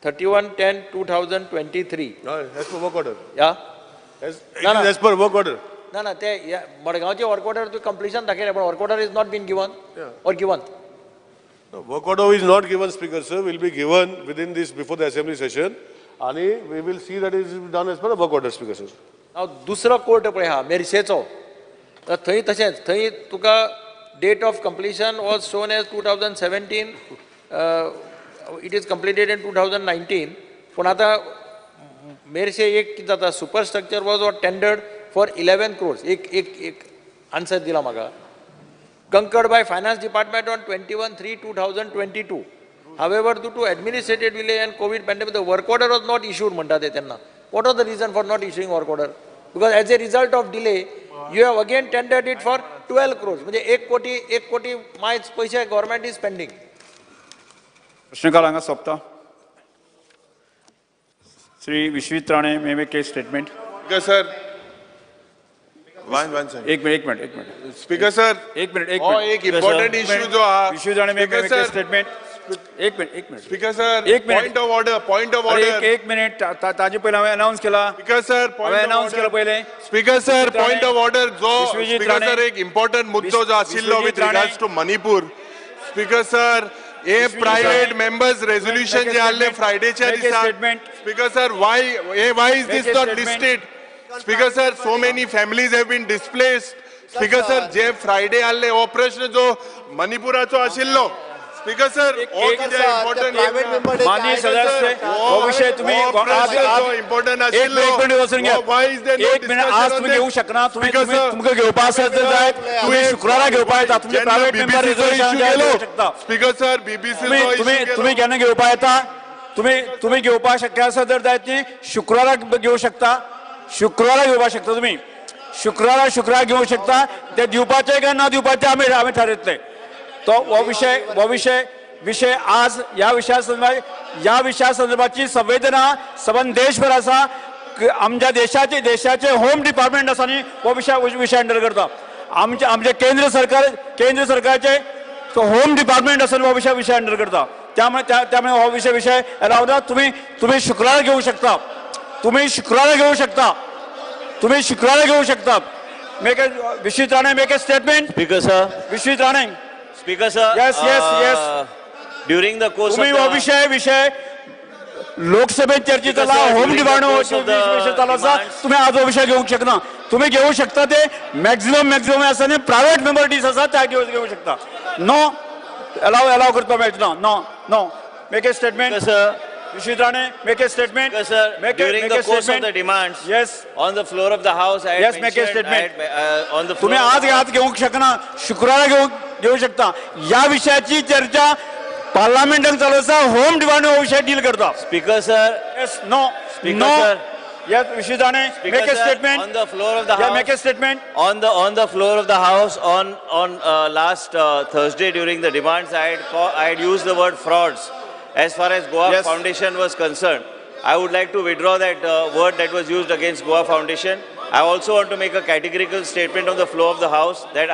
O: 31/10/2023.
M: As per work order.
O: Yeah?
M: As per work order.
O: ना ना, ते मडगांवचे work order तूं completion दाखयलें, पण work order is not been given or given.
M: Work order is not given, Speaker sir, will be given within this before the assembly session आनी we will see that is done as per work order, Speaker sir.
O: हांव दुसरो court पळय आहा मेरशेचो, तर थंय तशेंच, थंय तुका date of completion was shown as 2017, it is completed in 2019. पूण आतां मेरशे एक कितें जाता, super structure was or tendered for 11 crores. एक एक एक आन्सर दिला म्हाका. Concurred by Finance Department on 21/3/2022. However, due to administrative delay and COVID pandemic, the work order was not issued म्हणटा ते तेन्ना. What was the reason for not issuing work order? Because as a result of delay, you have again tendered it for 12 crores. म्हणजे एक कोटी मायज पयशे government is spending.
B: प्रश्नकाल हांगा सोंपता. Shri Vishwajit Rane may make a statement.
F: Speaker sir, one second.
B: एक minute.
F: Speaker sir,
B: एक मिनिट.
F: हो एक इम्पॉर्टंट इश्यू जो आहा.
B: Vishwajit Rane may make a statement. एक मिनिट.
F: स्पीकर सर,
B: एक मिनिट.
F: Point of order.
B: एक मिनिट. ताजे पयलीं हांवें अनावन्स केला.
F: स्पीकर सर,
B: हांवें अनावन्स केला पयलें.
F: Speaker sir, point of order जो स्पीकर सर एक इम्पॉर्टंट मुद्दो जो आशिल्लो with regards to Manipur. Speaker sir, hey private members resolution जे आसले फ्रायडेच्या दिसा. Speaker sir, why is this not listed? Speaker sir, so many families have been displaced. Speaker sir, J Friday आसले हो प्रश्न जो मणिपुराचो आशिल्लो. स्पीकर सर,
B: माननीय सदस्य, हो विषय तुम्ही
F: इम्पॉर्टंट आशिल्लो.
B: एक मिनिट. आज तुम्ही घेऊ शकना. तुम्ही तुमकां घेवपा आसत जर जाय तुम्ही शुक्रारा घेवपा येता. तुमचे प्रायव्हेट मेंबर रेजोल्युशन घेवंक शकता.
F: स्पीकर सर, बीबीसी
B: तुम्ही केन्ना घेवपा येता? तुम्ही घेवपा शक्य आसा जर जाय ती शुक्रारा घेवं शकता. शुक्रारा घेवपाक शकता तुम्ही. शुक्रारा घेवंक शकता. ते दिवपाचे काय ना दिवपाचे आमी थारयतले. तो हो विषय आज ह्या विशया संदर्भाची संवेदना सबंद देशभर आसा. आमच्या देशाचे होम डिपार्टमेंट आसा न्ही हो विशय हँडल करता. आमचे केंद्र सरकारचे होम डिपार्टमेंट आसा हो विशय हँडल करता. त्यामुळे हो विषय रावता. तुम्ही शुक्रारा घेऊ शकता. तुम्ही शुक्रारा घेऊ शकता. Make a Vishwajit Rane make a statement.
P: Speaker sir,
B: Vishwajit Rane.
P: Speaker sir,
B: yes.
P: During the course of
B: तुम्ही विषय लोकसभेत चर्चेत आला, होम डिपार्टमेंट विषय चालू आसा. तुम्ही आज हो विषय घेवंक शकना. तुम्ही घेऊ शकता ते मॅक्झिमम आसा न्ही प्रायव्हेट मेंबर दीस आसा त्या घेऊ शकता. नो अलाव करपाक मेळचो ना. No make a statement.
P: Sir,
B: Vishwajit Rane, make a statement.
P: Speaker sir, during the course of the demands,
B: yes,
P: on the floor of the house, I had
B: yes, make a statement.
P: On the floor.
B: तुम्ही आज घेऊंक शकना. शुक्रारा घेऊ शकता. या विषयाची चर्चा पार्लमेंटात चालू आसा. होम डिपार्टमेंट हो विषय डील करता.
P: Speaker sir,
B: yes, no,
P: Speaker sir,
B: yes, Vishwajit Rane, make a statement.
P: On the floor of the house.
B: Yeah, make a statement.
P: On the floor of the house on last Thursday during the demands, I had used the word frauds. As far as Goa Foundation was concerned, I would like to withdraw that word that was used against Goa Foundation. I also want to make a categorical statement on the floor of the house that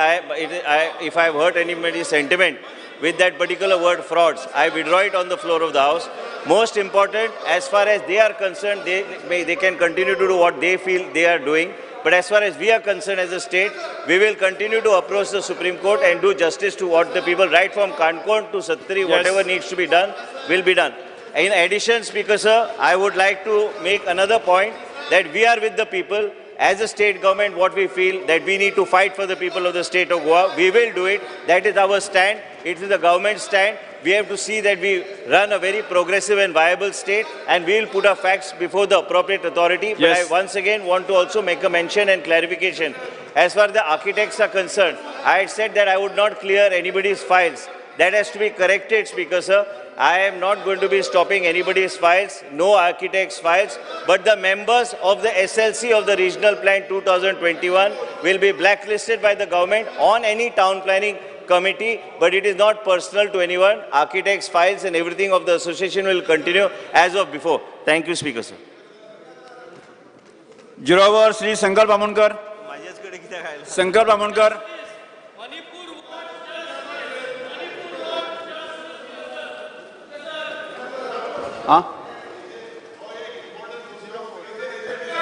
P: if I have hurt anybody's sentiment with that particular word frauds, I withdraw it on the floor of the house. Most important, as far as they are concerned, they can continue to do what they feel they are doing. But as far as we are concerned as a state, we will continue to approach the Supreme Court and do justice to what the people, right from Canacona to Sattari, whatever needs to be done, will be done. In addition, Speaker sir, I would like to make another point that we are with the people. As a state government, what we feel that we need to fight for the people of the state of Goa, we will do it. That is our stand. It is the government's stand. We have to see that we run a very progressive and viable state, and we will put our facts before the appropriate authority. But I once again want to also make a mention and clarification. As far as the architects are concerned, I had said that I would not clear anybody's files. That has to be corrected, Speaker sir. I am not going to be stopping anybody's files, no architects' files, but the members of the SLC of the Regional Plan 2021 will be blacklisted by the government on any town planning committee, but it is not personal to anyone. Architects' files and everything of the association will continue as of before. Thank you, Speaker sir.
B: Zero Hour, Shri Sankalp Amonkar. Sankalp Amonkar.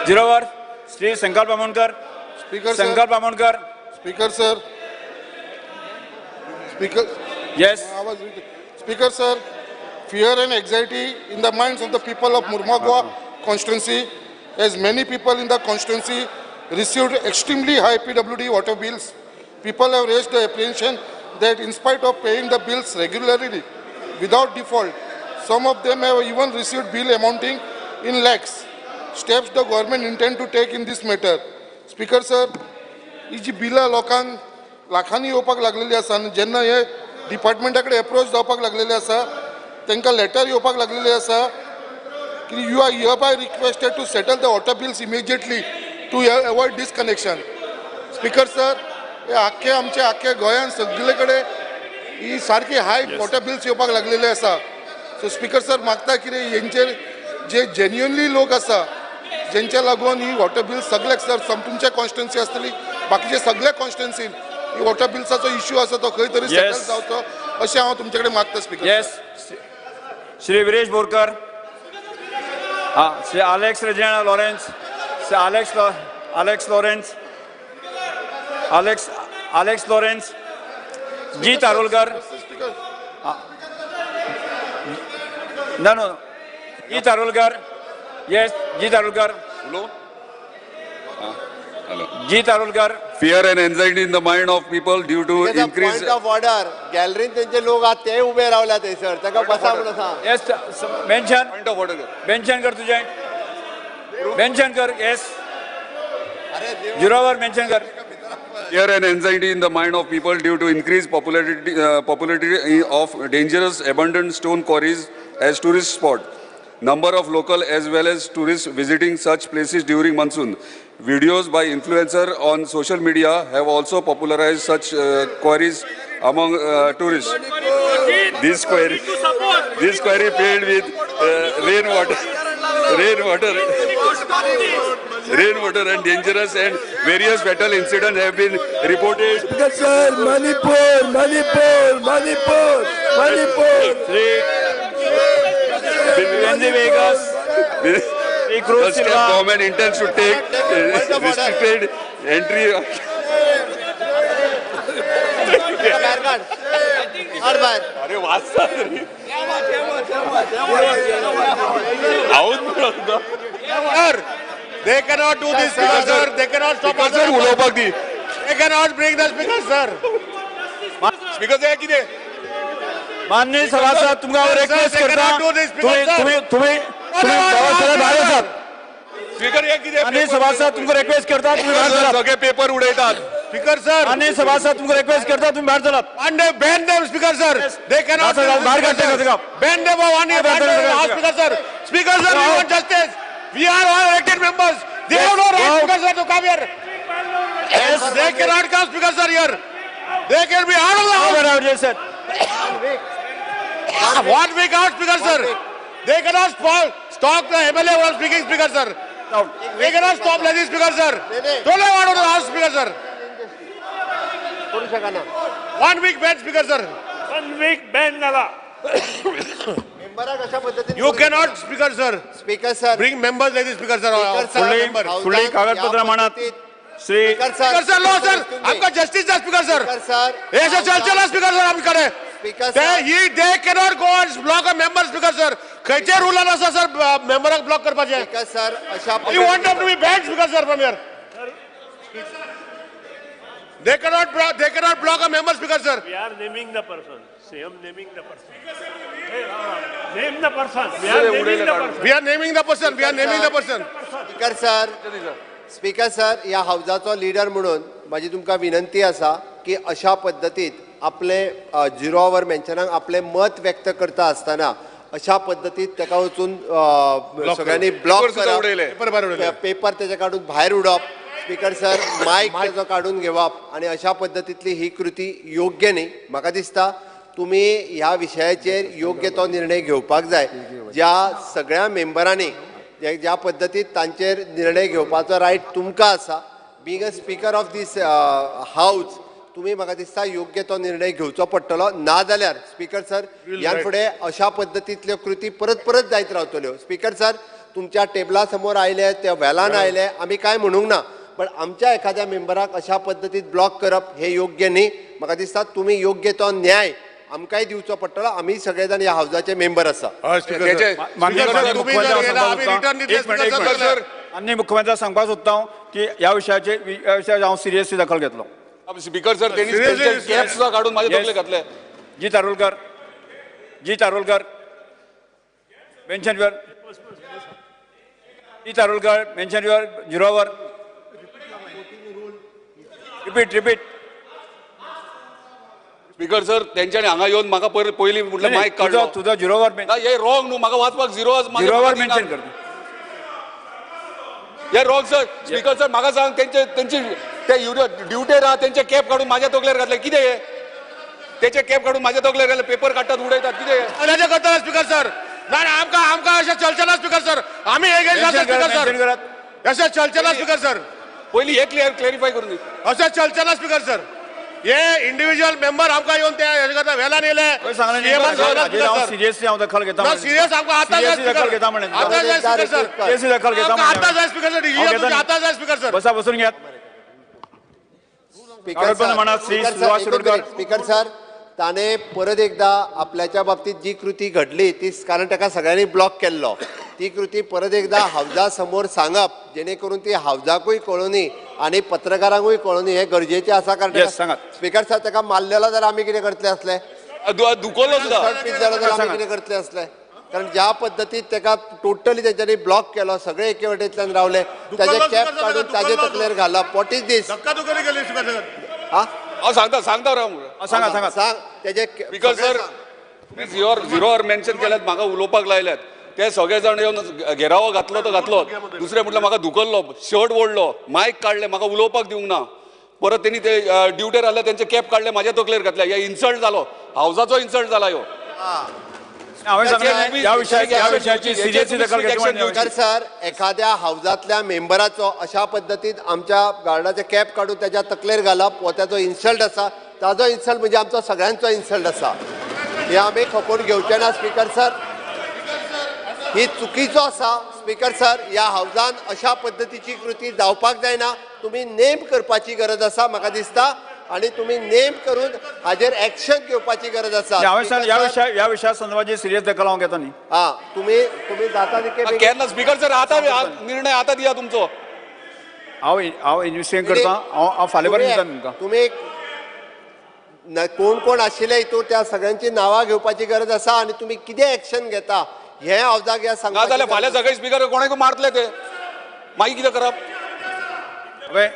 B: Zero Hour, Shri Sankalp Amonkar.
Q: Speaker sir.
B: Sankalp Amonkar.
Q: Speaker sir. Speaker.
B: Yes.
Q: Speaker sir, fear and anxiety in the minds of the people of Mormugao constituency, as many people in the constituency received extremely high PWD water bills. People have raised the apprehension that in spite of paying the bills regularly without default, some of them have even received bill amounting in lakhs. Steps the government intend to take in this matter. Speaker sir, ही जी बिलां लोकांक लाखांनी येवपाक लागलेली आसा आनी जेन्ना हे डिपार्टमेंटा कडेन एप्रोच जावपाक लागलेले आसा, तांकां लेटर येवपाक लागलेले आसा की you are hereby requested to settle the water bills immediately to avoid disconnection. Speaker sir, हे आख्खे आमचे आख्खे गोंयांत सगळे कडेन ही सारकी हाय वॉटर बिल्स येवपाक लागलेले आसा. सो स्पीकर सर, मागता कितें हेंचेर जे जेन्युनली लोक आसा जेंच्या लागून ही वॉटर बिल्स सगळ्याक सर, तुमच्या कॉन्स्टिट्युन्सी आसतली, बाकीचे सगळ्या कॉन्स्टिट्युन्सीन ही वॉटर बिल्साचो इश्यू आसा तो खंय तरी सेटल जावचो अशें हांव तुमचे कडेन मागता स्पीकर.
B: येस, श्री विरेश बोरकर. हां, Shri Alex Regina Lawrence, Shri Alex Lawrence, Alex Lawrence, G Tarolkar. No no, G Tarolkar. Yes, G Tarolkar.
J: Hello.
B: G Tarolkar.
J: Fear and anxiety in the mind of people due to increase.
A: Point of order, गॅलरीन तेंचे लोक आहात ते उबे रावल्या थंयसर, ताका बसा म्हणून सांग.
B: Yes, mention.
J: Point of order.
B: Mention कर तुझे, मेन्शन कर. येस, झिरोवर मेन्शन कर.
J: Fear and anxiety in the mind of people due to increased popularity of dangerous abandoned stone quarries as tourist spot. Number of local as well as tourists visiting such places during monsoon. Videos by influencer on social media have also popularized such quarries among tourists. This quarry filled with rainwater and dangerous and various fatal incidents have been reported.
D: Sir, Manipur, Manipur, Manipur, Manipur.
B: Shri Vegas.
J: The state government intends to take restricted entry. अरे वाचता
F: Sir, they cannot do this, Speaker sir. They cannot stop us.
J: Sir, उलोवपाक दी.
F: They cannot bring the speaker, sir.
J: Speaker sir, कितें?
B: माननीय सभासद, तुमकां हांव request करता, तुम्ही तुम्ही भायर वचात.
J: स्पीकर हे कितें?
B: माननीय सभासद, तुमकां रिक्वेस्ट करता, तुम्ही भायर चलात.
J: सगळे पेपर उडयतात.
F: स्पीकर सर,
B: माननीय सभासद, तुमकां रिक्वेस्ट करता, तुम्ही भायर चलात.
F: Ban them, speaker sir. They cannot.
B: भायर काडटा ताका.
F: Ban them, speaker sir. Speaker sir, we want justice. We are all elected members. They have no right, Speaker sir, to come here.
B: Yes,
F: they cannot come, Speaker sir, here. They can be out of the house.
B: Yes, sir.
F: 1 week out, Speaker sir. They cannot stop the MLA from speaking, Speaker sir. They cannot stop like this, Speaker sir. Don't let out of the house, Speaker sir. 1 week ban, Speaker sir.
R: 1 week ban nala.
F: You cannot, Speaker sir.
A: Speaker sir.
F: Bring members like this, Speaker sir.
B: फुडली कागदपत्र मांडात. Shri
F: speaker sir, लो sir, आमकां justice जाय speaker sir. हे अशें चलचें ना speaker sir आमचे कडेन. He they cannot go and block a member, Speaker sir. खंयचे रुलान आसा सर मेंबराक ब्लॉक करपाचें?
A: स्पीकर सर, अशा
F: You want them to be banned, Speaker sir, from here. They cannot block a member, Speaker sir.
R: We are naming the person. CM naming the person. Name the person. We are naming the person.
F: We are naming the person. We are naming the person.
A: Speaker sir, speaker sir, ह्या हावजाचो leader म्हणून म्हाजी तुमकां विनंती आसा की अशा पद्दतीत आपले zero our मेन्शनाक आपलें मत व्यक्त करता आसतना अशा पद्दतीत ताका वचून सगळ्यांनी ब्लॉक करप, पेपर तेजे काडून भायर उडोवप, स्पीकर सर मायक तेजो काडून घेवप आनी अशा पद्दतींतली ही कृती योग्य न्ही. म्हाका दिसता तुमी ह्या विशयाचेर योग्य तो निर्णय घेवपाक जाय. ज्या सगळ्या मेंबरांनी ज्या पद्दतीत तांचेर निर्णय घेवपाचो रायट तुमकां आसा, being a speaker of this house तुमी म्हाका दिसता योग्य तो निर्णय घेवचो पडटलो. नाजाल्यार स्पीकर सर ह्या फुडें अशा पद्दतींतल्यो कृती परत परत जायत रावतल्यो. स्पीकर सर, तुमच्या टेबला समोर आयले, त्या वेलान आयले, आमी कांय म्हणूंक ना, पण आमच्या एखाद्या मेंबराक अशा पद्दतीत ब्लॉक करप हे योग्य न्ही. म्हाका दिसता तुमी योग्य तो न्याय आमकांय दिवचो पडटलो. आमी सगळे जाण ह्या हावजाचे मेंबर आसा.
B: माननीय मुख्यमंत्र्याक सांगपाक सोदता हांव की ह्या विशयाचेर हांव सिरियसली दखल घेतलो.
J: स्पीकर सर, त्यांनी कॅप सुद्धा काढून माझ्या तकलेक घातले.
B: G Tarolkar, G Tarolkar, mention your. G Tarolkar, mention your zero hour. Repeat repeat.
J: Speaker sir, तेंच्यांनी हांगा येवन म्हाका पयलीं म्हटलें मायक काडलो.
B: तुजो झिरोवर
J: ना, हे रॉंग न्हू, म्हाका वाचपाक झिरो.
B: झिरोवर मेन्शन कर.
J: हे रॉंग सर. स्पीकर सर, म्हाका सांग, तेंचे तेंची ते ड्युटेर आहा, तेंचे कॅप काडून माझ्या तकलेर घातले. कितें हे? तेचे कॅप काडून माझ्या तकलेर घातले, पेपर काडटात उडयतात, कितें हे?
S: करता स्पीकर सर. ना, आमकां आमकां अशें चलचें ना स्पीकर सर. आमी हे स्पीकर सर, अशें चलचें ना स्पीकर सर.
J: पयलीं हे क्लियर क्लॅरिफाय करून दी.
S: अशें चलचें ना स्पीकर सर. हे इंडिव्हिज्युअल मेंबर आमकां येवन ते हें करता. वेल्यान येयले.
B: सिरियसली हांव दखल घेता.
S: सिरियस आमकां आतां जाय
B: दखल घेता म्हणलें.
S: आतां जाय स्पीकर सर.
B: सिरियसली दखल घेता.
S: आतां जाय स्पीकर सर. डिसिजन आतां जाय स्पीकर सर.
B: बसा, बसून घेयात.
A: स्पीकर सर, ताणें परत एकदा आपल्याच्या बाबतीत जी कृती घडली ती, कारण ताका सगळ्यांनी ब्लॉक केल्लो, ती कृती परत एकदा हावजा समोर सांगप जेणे करून ती हावजाकूय कळोनी आनी पत्रकारांकूय कळोनी हें गरजेचें आसा. कारण स्पीकर सर, ताका मारलेलो जाल्यार आमी कितें करतले आसले?
J: दुखवलो
A: जाल्यार आमी कितें करतले आसले? कारण ज्या पद्दतीन ताका टोटली तेंच्यांनी ब्लॉक केलो, सगळे एके वटेंतल्यान रावले, ताजे कॅप काडून ताजे तकलेर घालप, what is these?
J: हांव सांगता सांगता राव.
B: सांगा सांगा
A: सांग. तेजे
J: स्पीकर सर, तुम्ही झिरोवर मेन्शन केल्यात, म्हाका उलोवपाक लायल्यात. ते सगळे जाण येवन घेरावो घातलो तो घातलो. दुसरें म्हटल्यार म्हाका धुकल्लो, शर्ट ओडलो, मायक काडले, म्हाका उलोवपाक दिवंक ना. परत तेणी ते ड्युटेर आसले तेंचे कॅप काडले, माझ्या तकलेर घातले. हे इन्सल्ट जालो, हावजाचो इन्सल्ट जाला ह्यो.
A: स्पीकर सर, एखाद्या हावजातल्या मेंबराचो अशा पद्दतीन आमच्या गार्डाचे कॅप काडून त्याच्या तकलेर घालप हो ताचो इन्सल्ट आसा. ताजो इन्सल्ट म्हणजे आमचो सगळ्यांचो इन्सल्ट आसा. हे आमी खपोवन घेवचे ना स्पीकर सर. ही चुकीचो आसा स्पीकर सर. ह्या हावजान अशा पद्दतीची कृती जावपाक जायना. तुमी नेम करपाची गरज आसा म्हाका दिसता, आनी तुमी नेम करून हाजेर एक्शन घेवपाची गरज आसा.
B: ह्या विशया संदर्भात सिरियस दखल हांव घेता न्ही.
A: हा, तुमी तुमी जाता तितके
J: केन्ना स्पीकर सर, आतां निर्णय आतां दिया तुमचो.
B: हांव हांव इन्वेस्टिगेट करता. हांव फाल्यां पर्यंत दिता तुमकां.
A: तुमी कोण कोण आशिल्ले हितून त्या सगळ्यांची नांवां घेवपाची गरज आसा आनी तुमी कितें एक्शन घेता हें हावजाक ह्या सांगता.
J: जाल्यार फाल्यां सगळे स्पीकर कोणाकूय मारतले ते, मागीर कितें करप?
B: हांवें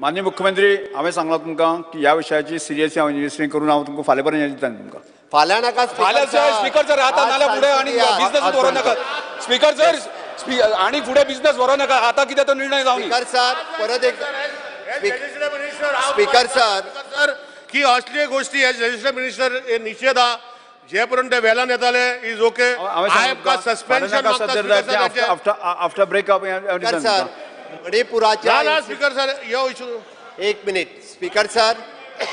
B: माननीय मुख्यमंत्री, हांवें सांगलां तुमकां की ह्या विशयाची सिरियसली हांव इन्वेस्टिगेट करून हांव तुमकां फाल्यां पर्यंत दिता तुमकां.
A: फाल्यां नाका
J: फाल्यां स्पीकर सर, आतां नाल्यार फुडें आनी बिजनेस व्हरूं नाका स्पीकर सर. आनी फुडें बिजनेस व्हरूं नाका. आतां कितें तो निर्णय जावं.
A: स्पीकर सर, परत एक स्पीकर सर
S: की असले गोष्टी हे रजिस्टर मिनिस्टर हे निषेध आहा. जे पर्यंत ते वेल्यान येताले is okay. Suspension
B: after breakup
A: sir. मणिपुराच्या
S: speaker sir, यो इशू.
A: एक minute speaker sir.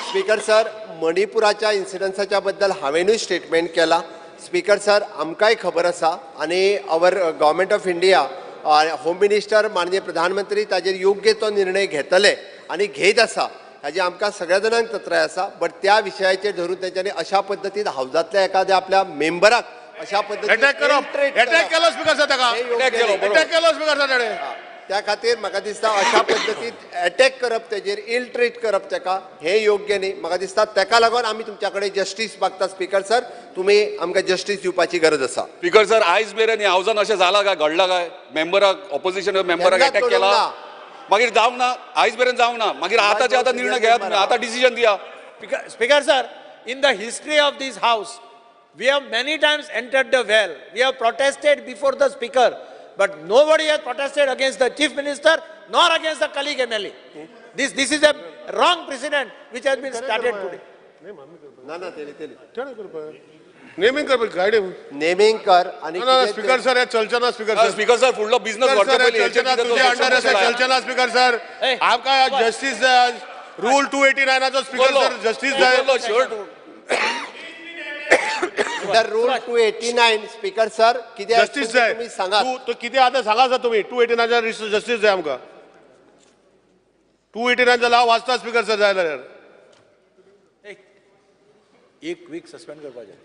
A: Speaker sir, मणिपुराच्या इन्सिडन्साच्या बद्दल हांवेनूय स्टेटमेंट केला. स्पीकर सर, आमकांय खबर आसा आनी our government of India, home minister माननीय प्रधानमंत्री ताजेर योग्य तो निर्णय घेतले आनी घेत आसा, हाजी आमकां सगळ्या जाणांक तत्राय आसा. बट त्या विशयाचेर धरून तेंच्यांनी अशा पद्दतीन हावजांतल्या एखाद्या आपल्या मेंबराक अशा पद्दतीन
S: अटॅक करप, अटॅक केलो स्पीकर सर, ताका अटॅक केलो स्पीकर सर ताणें.
A: त्या खातीर म्हाका दिसता अशा पद्दतीन अटॅक करप, तेजेर इल ट्रीट करप ताका हें योग्य न्ही. म्हाका दिसता ताका लागून आमी तुमच्या कडेन जस्टीस मागता स्पीकर सर. तुमी आमकां जस्टीस दिवपाची गरज आसा.
J: स्पीकर सर, आयज मेरेन ह्या हावजान अशें जालां काय, घडलां काय? मेंबराक, ऑपोजिशन मेंबराक अटॅक केला, मागीर जावंक ना, आयज मेरेन जावंक ना. मागीर आतांचे आतां निर्णय घेयात तुमी, आतां डिसिजन दिया.
O: Speaker sir, in the history of this house we have many times entered the well. We have protested before the speaker, but nobody has protested against the chief minister nor against the colleague MLA. This is a wrong precedent which has been started today.
A: ना ना, तेली तेली
M: naming कर, guide
A: naming कर. आणि
M: speaker sir, हे चलचें ना speaker sir.
J: Speaker sir, फुडलो business व्हरचे पयलीं
M: तुजे अंडर अशें चलचें ना स्पीकर सर. आमकां जस्टीस जाय, रूल 289 स्पीकर सर, जस्टीस जाय.
A: The rule 289 speaker sir, कितें
M: जस्टीस जाय
A: तुमी सांगात.
M: तो कितें आतां सांगा सर तुमी. 289 जस्टीस जाय आमकां. 289 लाव वाचता स्पीकर सर जाय जाल्यार
O: एक वीक सस्पेंड करपाचें.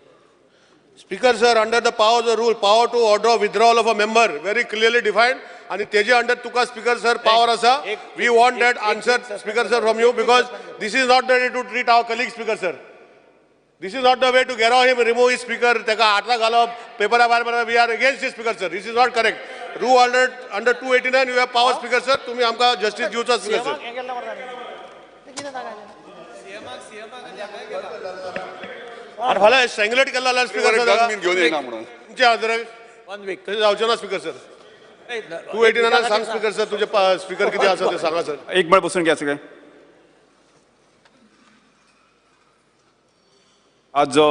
M: Speaker sir, under the power of the rule, power to order withdrawal of a member very clearly defined, आनी तेजे अंडर तुका स्पीकर सर पावर आसा. We want that answer speaker sir from you, because this is not the way to treat our colleague speaker sir. This is not the way to gherao him, remove his speaker, ताका हाता घालप, पेपरा भायर मारप. We are against this speaker sir. This is not correct. Rule under 289 you have power speaker sir. तुमी आमकां justice दिवचो speaker sir.
S: आनी फाल्यां स्ट्रँग्युलेट केला जाल्यार स्पीकर सर
J: घेवन येना म्हणून
S: तुमचे आदर
O: वन वीक
S: तशें जावचें ना स्पीकर सर. 289 सांग स्पीकर सर, तुजे स्पीकर कितें आसा ते सांगा सर.
B: एक मिनट बसून घ्या सगळे. आज जो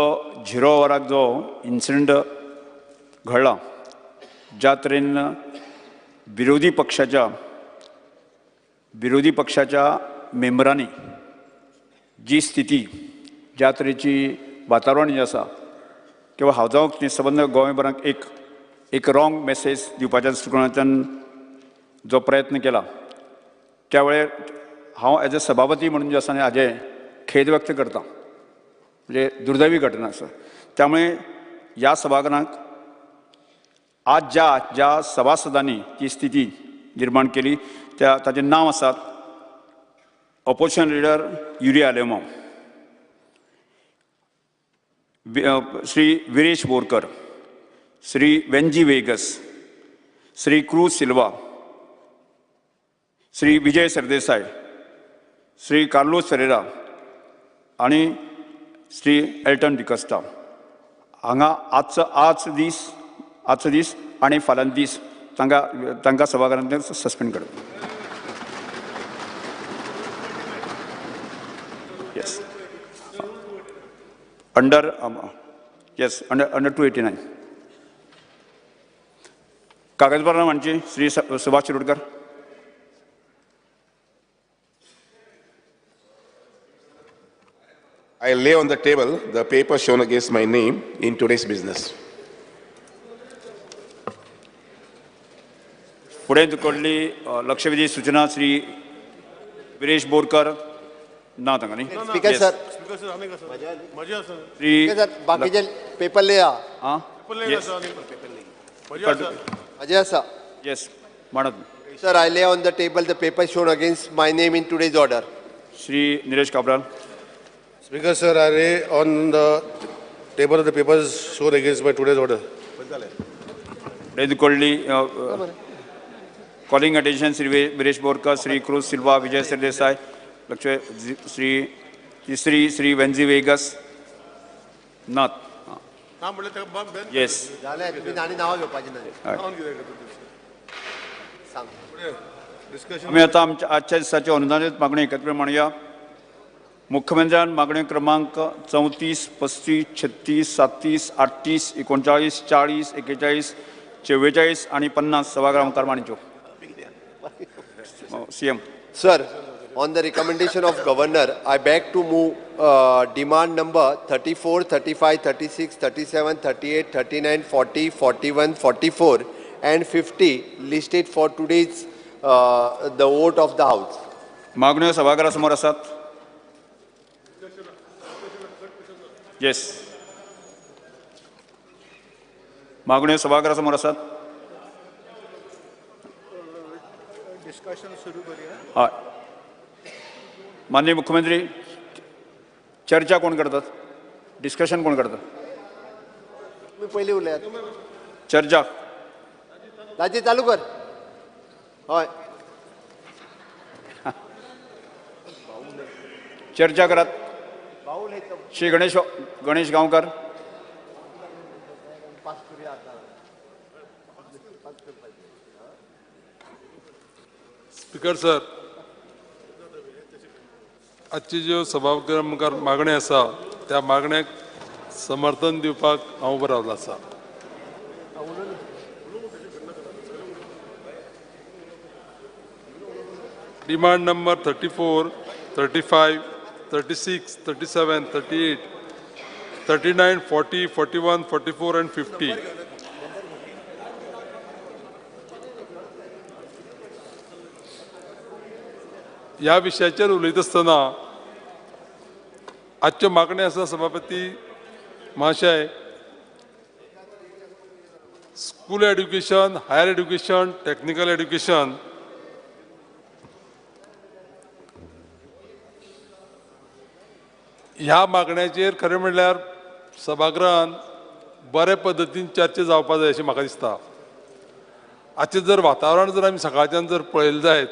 B: 0 वराक जो इन्सिडंट घडला, ज्या तरेन विरोधी पक्षाच्या मेंबरांनी जी स्थिती, ज्या तरेची वातावरण जें आसा किंवा हावजांक संबंद गोंयभराक एक रॉंग मॅसेज दिवपाच्या दृश्टिकोणांतल्यान जो प्रयत्न केला, त्या वेळार हांव एज अ सभापती म्हणून जे आसा हाजें खेद व्यक्त करता. म्हणजे दुर्दैवी घटना आसा. त्यामुळे ह्या सभागृहाक आज ज्या ज्या सभासदांनी ती स्थिती निर्माण केली त्या ताचें नांव आसात opposition leader Yuri Alemao, Shri Viresh Borkar, Shri Venzy Veigas, Shri Cruz Silva, Shri Vijay Sardesai, Shri Carlos Ferreira आनी श्री एल्टन डिकोस्टा. हांगा आजचो दीस आनी फाल्यां दीस तांकां सभाघरांतल्यान सस्पेंड करप. Yes, under yes under 289. कागदपत्रां मांडची Shri Subhash Shirodkar.
T: I lay on the table the paper shown against my name in today's business.
B: फुडें कडली लक्षवेधी सूचना श्री विरेश बोरकर ना तांकां न्ही.
A: स्पीकर सर, बाकीचे पेपर ले आ. म्हजे आसा.
B: येस, मांडात.
A: Sir, I lay on the table the paper shown against my name in today's order.
B: Shri Nilesh Cabral.
M: Speaker sir, I lay on the table of the papers shown against my today's order.
B: कडली calling attention Shri Viresh Borkar, Shri Cruz Silva, Vijay Sardesai, Shri Tishri Shri Venzy Vegas Nath. Yes, आमी आतां आमच्या आजच्या दिसाच्यो अनुदानीत मागण्यो एकत्र मांडुया. मुख्यमंत्र्यान मागण्यो क्रमांक 34, 35, 36, 37, 38, 39, 40, 41, 44 आनी 50 सभागृहा मुखार मांडच्यो. CM.
A: Sir, on the recommendation of Governor, I beg to move demand number 34, 35, 36, 37, 38, 39, 40, 41, 44 and 50 listed for today's the vote of the House.
B: मागण्यो सभागृहा समोर आसात. येस, मागण्यो सभागृहा समोर आसात.
L: डिस्कशन सुरू करूया.
B: हय, माननीय मुख्यमंत्री, चर्चा कोण करतात? डिस्कशन कोण करतात?
A: तुम्ही पयलीं उलयात.
B: चर्चा
A: दाजी चालू कर. हय,
B: चर्चा करात. श्री गणेश गांवकर.
U: स्पीकर सर, आजची ज्यो सभागृहा मुखार मागणी आसा त्या मागण्याक समर्थन दिवपाक हांव उबो रावलो आसा. Demand number 34, 35, 36, 37, 38, 39, 40, 41, 44 and 50. ह्या विशयाचेर उलयता आसतना आजच्यो मागण्यो आसा सभापती महाशय, school education, higher education, technical education ह्या मागण्याचेर खरें म्हणल्यार सभागृहान बरे पद्दतीन चर्चा जावपा जाय अशें म्हाका दिसता. आजचें जर वातावरण जर आमी सकाळच्यान जर पळयलें जायत,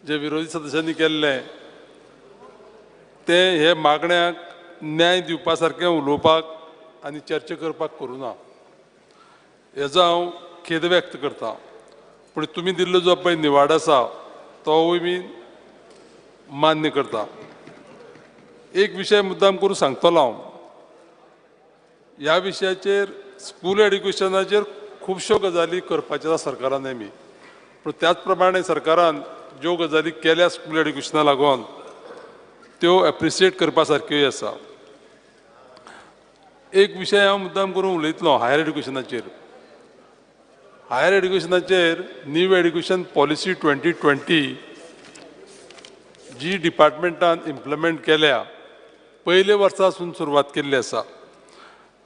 U: जे विरोधी सदस्यांनी केल्लें, ते हे मागण्यांक न्याय दिवपा सारकें उलोवपाक आनी चर्चा करपाक करूं ना, हेजो हांव खेद व्यक्त करता. पूण तुमी दिल्लो जो पळय निवाडो आसा तोवूय बी मान्य करता. एक विशय मुद्दाम करून सांगतलो हांव, ह्या विशयाचेर स्कूल एड्युकेशनाचेर खुबश्यो गजाली करपाच्यो आसा सरकारान नेमी, पूण त्याच प्रमाणे सरकारान ज्यो गजाली केल्या स्कूल एड्युकेशना लागून त्यो एप्रिशिएट करपा सारक्योय आसा. एक विशय हांव मुद्दाम करून उलयतलो हायर एड्युकेशनाचेर. हायर एड्युकेशनाचेर न्यू एड्युकेशन पॉलिसी 2020 जी डिपार्टमेंटान इम्प्लिमेंट केल्या, पयले वर्सासून सुरवात केल्ली आसा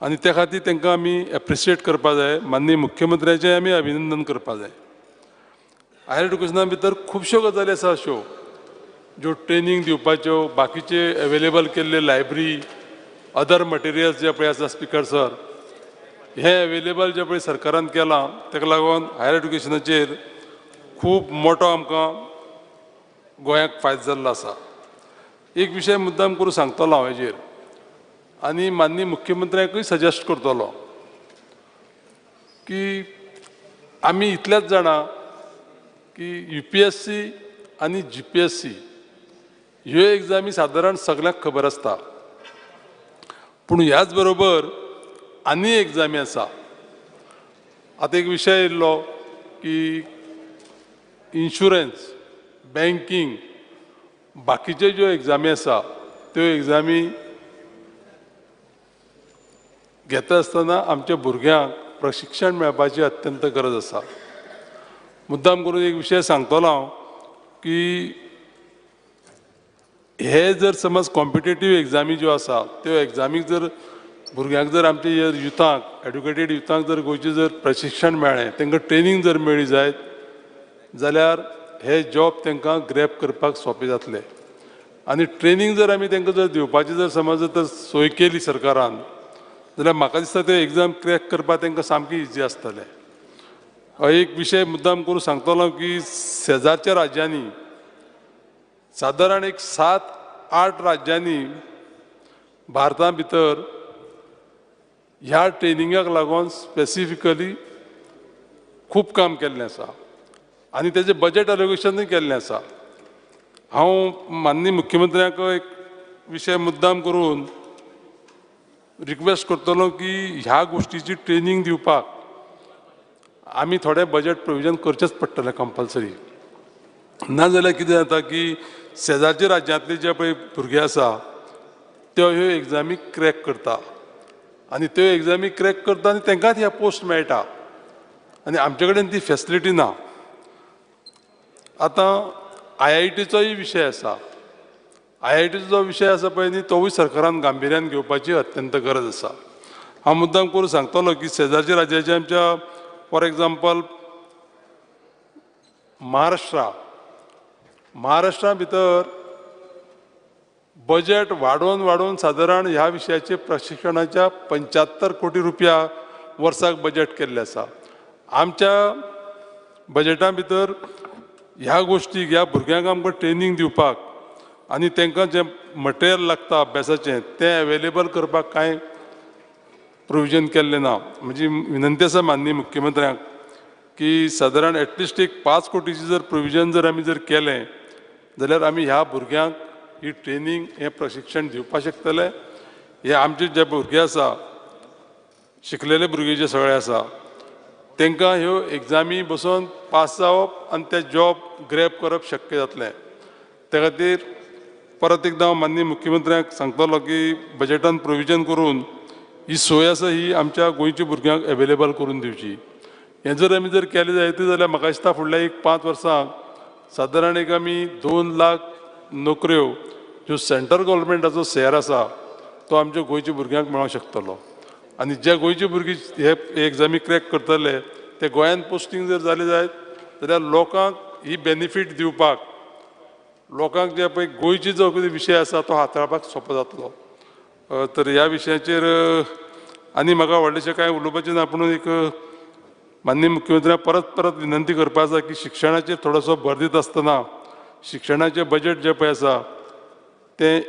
U: आनी त्या खातीर तांकां आमी एप्रिशिएट करपा जाय. माननीय मुख्यमंत्र्याचें आमी अभिनंदन करपा जाय. हायर एड्युकेशना भितर खुबश्यो गजाली आसा अश्यो ज्यो ट्रेनींग दिवपाच्यो, बाकीचे एवेलेबल केल्ले लायब्ररी, अदर मटेरियल्स जे पळय आसा स्पिकर सर, हे एवेलेबल जे पळय सरकारान केलां ताका लागून हायर एड्युकेशनाचेर खूब मोटो आमकां गोंयाक फायदो जाल्लो आसा. एक विशय मुद्दाम करून सांगतलो हांव हेजेर आनी माननीय मुख्यमंत्र्यांकूय सजेस्ट करतलो की आमी इतलेच जाणा की UPSC आनी GPSC ह्यो एग्जामी सादारण सगळ्यांक खबर आसता, पूण ह्याच बरोबर आनी एग्जामी आसा. आतां एक विशय येयल्लो की इन्शुरन्स, बँकींग, बाकीच्यो ज्यो एग्जामी आसा त्यो एग्जामी घेता आसतना आमच्या भुरग्यांक प्रशिक्षण मेळपाची अत्यंत गरज आसा. मुद्दाम करून एक विशय सांगतलो हांव की हे जर समज कॉम्पिटेटीव एग्जामी ज्यो आसा त्यो एग्जामीक जर भुरग्यांक जर आमच्या युथांक, एड्युकेटेड युथांक जर गोंयचें जर प्रशिक्षण मेळ्ळें, तांकां ट्रेनींग जर मेळ्ळी जायत जाल्यार हे जॉब तांकां ग्रॅब करपाक सोंपें जातलें. आनी ट्रेनींग जर आमी तांकां जर दिवपाची जर समज तर सोय केली सरकारान जाल्यार म्हाका दिसता ते एग्जाम क्रॅक करपाक तांकां सामकी इजी आसतलें. एक विशय मुद्दाम करून सांगतलो की शेजारच्या राज्यांनी सादारण एक 7-8 राज्यांनी भारता भितर ह्या ट्रेनिंगाक लागून स्पेसिफिकली खूब काम केल्लें आसा आनी तेजें बजेट एलोकेशनूय केल्लें आसा. हांव माननीय मुख्यमंत्र्यांक एक विशय मुद्दाम करून रिक्वेस्ट करतलो की ह्या गोश्टीची ट्रेनींग दिवपाक आमी थोडें बजेट प्रोविजन करचेंच पडटलें कंपलसरी. नाजाल्यार कितें जाता की शेजारच्या राज्यांतले जे पळय भुरगे आसा त्यो ह्यो एग्जामी क्रॅक करता आनी त्यो एग्जामी क्रॅक करता आनी तांकांच ह्या पोस्ट मेळटा आनी आमचे कडेन ती फेसिलिटी ना. आतां IITचोय विशय आसा. IITचो जो विशय आसा पळय न्ही तोवूय सरकारान गांभिर्यान घेवपाची अत्यंत गरज आसा. हांव मुद्दाम करून सांगतलो की शेजारच्या राज्याचे आमच्या फॉर एग्जाम्पल महाराष्ट्रा, महाराष्ट्रा भितर बजेट वाडोवन वाडोवन सादारण ह्या विशयाचे प्रशिक्षणाच्या 75 कोटी रुपया वर्साक बजेट केल्लें आसा. आमच्या बजेटा भितर ह्या गोश्टीक, ह्या भुरग्यांक आमकां ट्रेनींग दिवपाक आनी तांकां जें मटेरियल लागता अभ्यासाचें तें एवेलेबल करपाक कांय प्रोविजन केल्लें ना. म्हजी विनंती आसा माननीय मुख्यमंत्र्यांक की सादारण एटलिस्ट एक 5 कोटीचें जर प्रोविजन जर आमी जर केलें जाल्यार आमी ह्या भुरग्यांक ही ट्रेनींग, हें प्रशिक्षण दिवपाक शकतले. हे आमचे जे भुरगे आसा, शिकलेले भुरगे जे सगळे आसा तांकां ह्यो एग्जामी बसोन पास जावप आनी ते जॉब ग्रॅब करप शक्य जातलें. त्या खातीर परत एकदां हांव माननीय मुख्यमंत्र्यांक सांगतलो की बजेटान प्रोविजन करून ही सोय आसा ही आमच्या गोंयच्या भुरग्यांक एवेलेबल करून दिवची. हें जर आमी जर केलें जायत जाल्यार म्हाका दिसता फुडल्या एक 5 वर्सांक सादारण एक आमी 2 लाख नोकऱ्यो ज्यो सेंट्रल गव्हर्मेंटाचो शेअर आसा तो आमच्या गोंयच्या भुरग्यांक मेळोंक शकतलो. आनी जे गोंयचे भुरगे हे एग्जामी क्रॅक करतले ते गोंयांत पोस्टींग जर जाले जायत जाल्यार लोकांक ही बेनिफीट दिवपाक, लोकांक जे पळय गोंयची जो कितें विशय आसा तो हाताळपाक सोंपो जातलो. तर ह्या विशयाचेर आनी म्हाका व्हडलेशें कांय उलोवपाचें ना, पूण एक माननीय मुख्यमंत्र्यांक परत परत विनंती करपा आसा की शिक्षणाचेर थोडोसो भर दिता आसतना शिक्षणाचें बजेट जें पळय आसा तें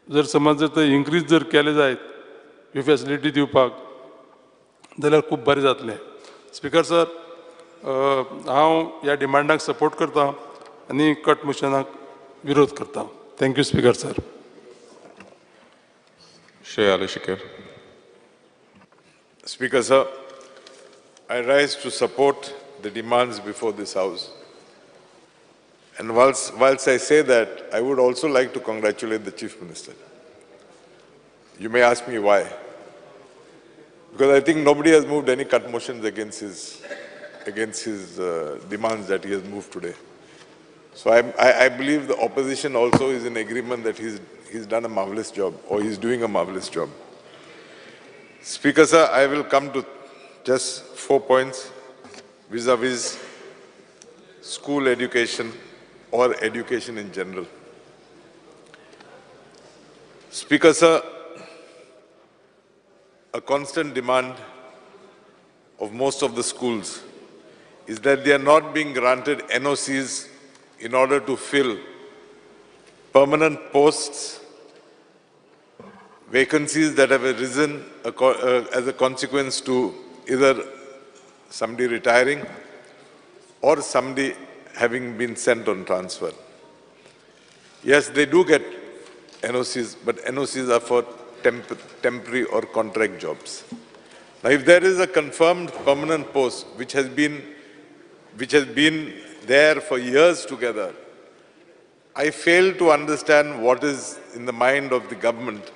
U: जर समज जर ते इन्क्रीज जर केले जायत ह्यो फॅसिलिटी दिवपाक जाल्यार खूब बरें जातलें. स्पीकर सर, हांव ह्या डिमांडाक सपोर्ट करता आनी कट मोशनाक विरोध करता. Thank you speaker sir.
C: Shri Alshikar.
F: Speaker sir, I rise to support the demands before this house. And whilst I say that, I would also like to congratulate the Chief Minister. You may ask me why. Because I think nobody has moved any cut motions against his demands that he has moved today. So I believe the opposition also is in agreement that he's done a marvelous job, or he's doing a marvelous job. Speaker sir, I will come to just 4 points vis-a-vis school education or education in general. Speaker sir, a constant demand of most of the schools is that they are not being granted NOCs in order to fill permanent posts, vacancies that have arisen as a consequence to either somebody retiring or somebody having been sent on transfer. Yes, they do get NOCs, but NOCs are for temporary or contract jobs. Now, if there is a confirmed permanent post which has been there for years together, I fail to understand what is in the mind of the government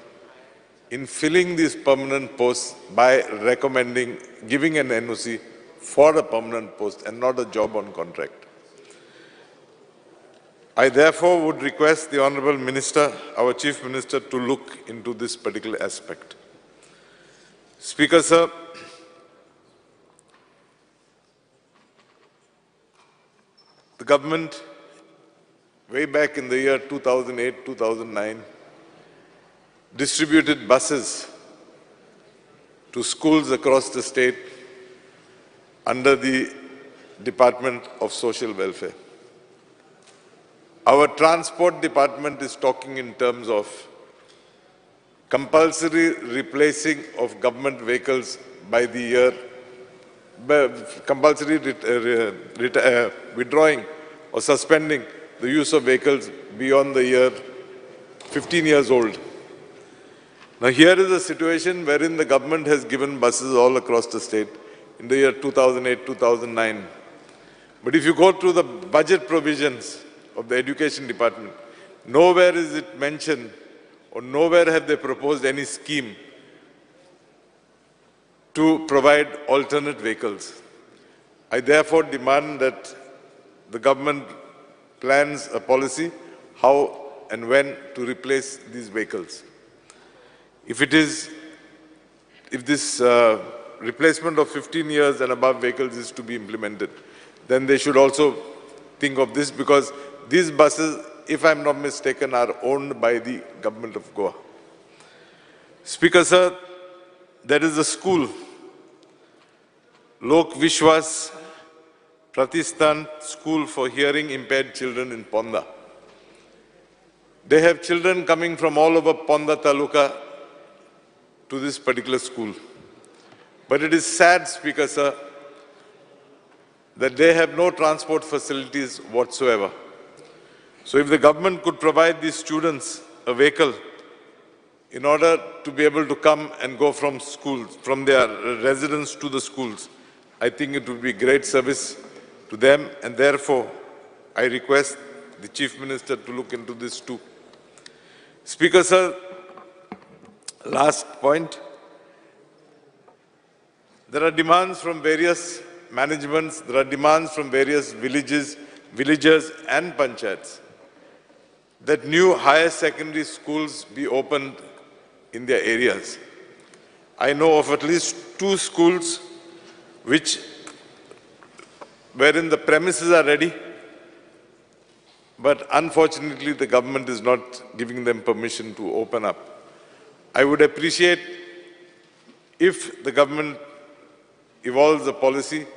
F: in filling these permanent posts by recommending giving an NOC for a permanent post and not a job on contract. I therefore would request the Honorable Minister, our Chief Minister, to look into this particular aspect. Speaker sir, the government, way back in the year 2008, 2009, distributed buses to schools across the state under the Department of Social Welfare. Our transport department is talking in terms of compulsory replacing of government vehicles by the year, compulsory withdrawing or suspending the use of vehicles beyond the year 15 years old. Now here is a situation wherein the government has given buses all across the state in the year 2008, 2009. But if you go through the budget provisions of the education department, nowhere is it mentioned or nowhere have they proposed any scheme to provide alternate vehicles. I therefore demand that the government plans a policy how and when to replace these vehicles. If this replacement of 15 years and above vehicles is to be implemented, then they should also think of this, because these buses, if I'm not mistaken, are owned by the government of Goa. Speaker sir, there is a school, Lok Vishwas Pratishthan School for Hearing Impaired Children in Ponda. They have children coming from all over Ponda Taluka to this particular school. But it is sad, Speaker sir, that they have no transport facilities whatsoever. So if the government could provide these students a vehicle in order to be able to come and go from schools, from their residence to the schools, I think it would be great service to them, and therefore I request the Chief Minister to look into this too. Speaker sir, last point. There are demands from various managements, there are demands from various villages, villagers and panchayats that new higher secondary schools be opened in their areas. I know of at least 2 schools wherein the premises are ready, but unfortunately the government is not giving them permission to open up. I would appreciate if the government evolves a policy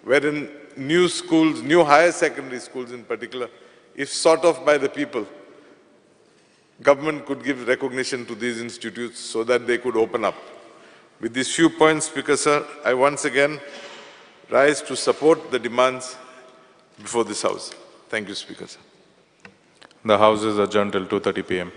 F: wherein new schools, new higher secondary schools in particular, if sought of by the people,
C: government could give recognition to these institutes so that they could open up. With these few points, Speaker sir, I once again rise to support the demands before this House. Thank you, Speaker sir.
V: The House is adjourned till 2:30 p.m.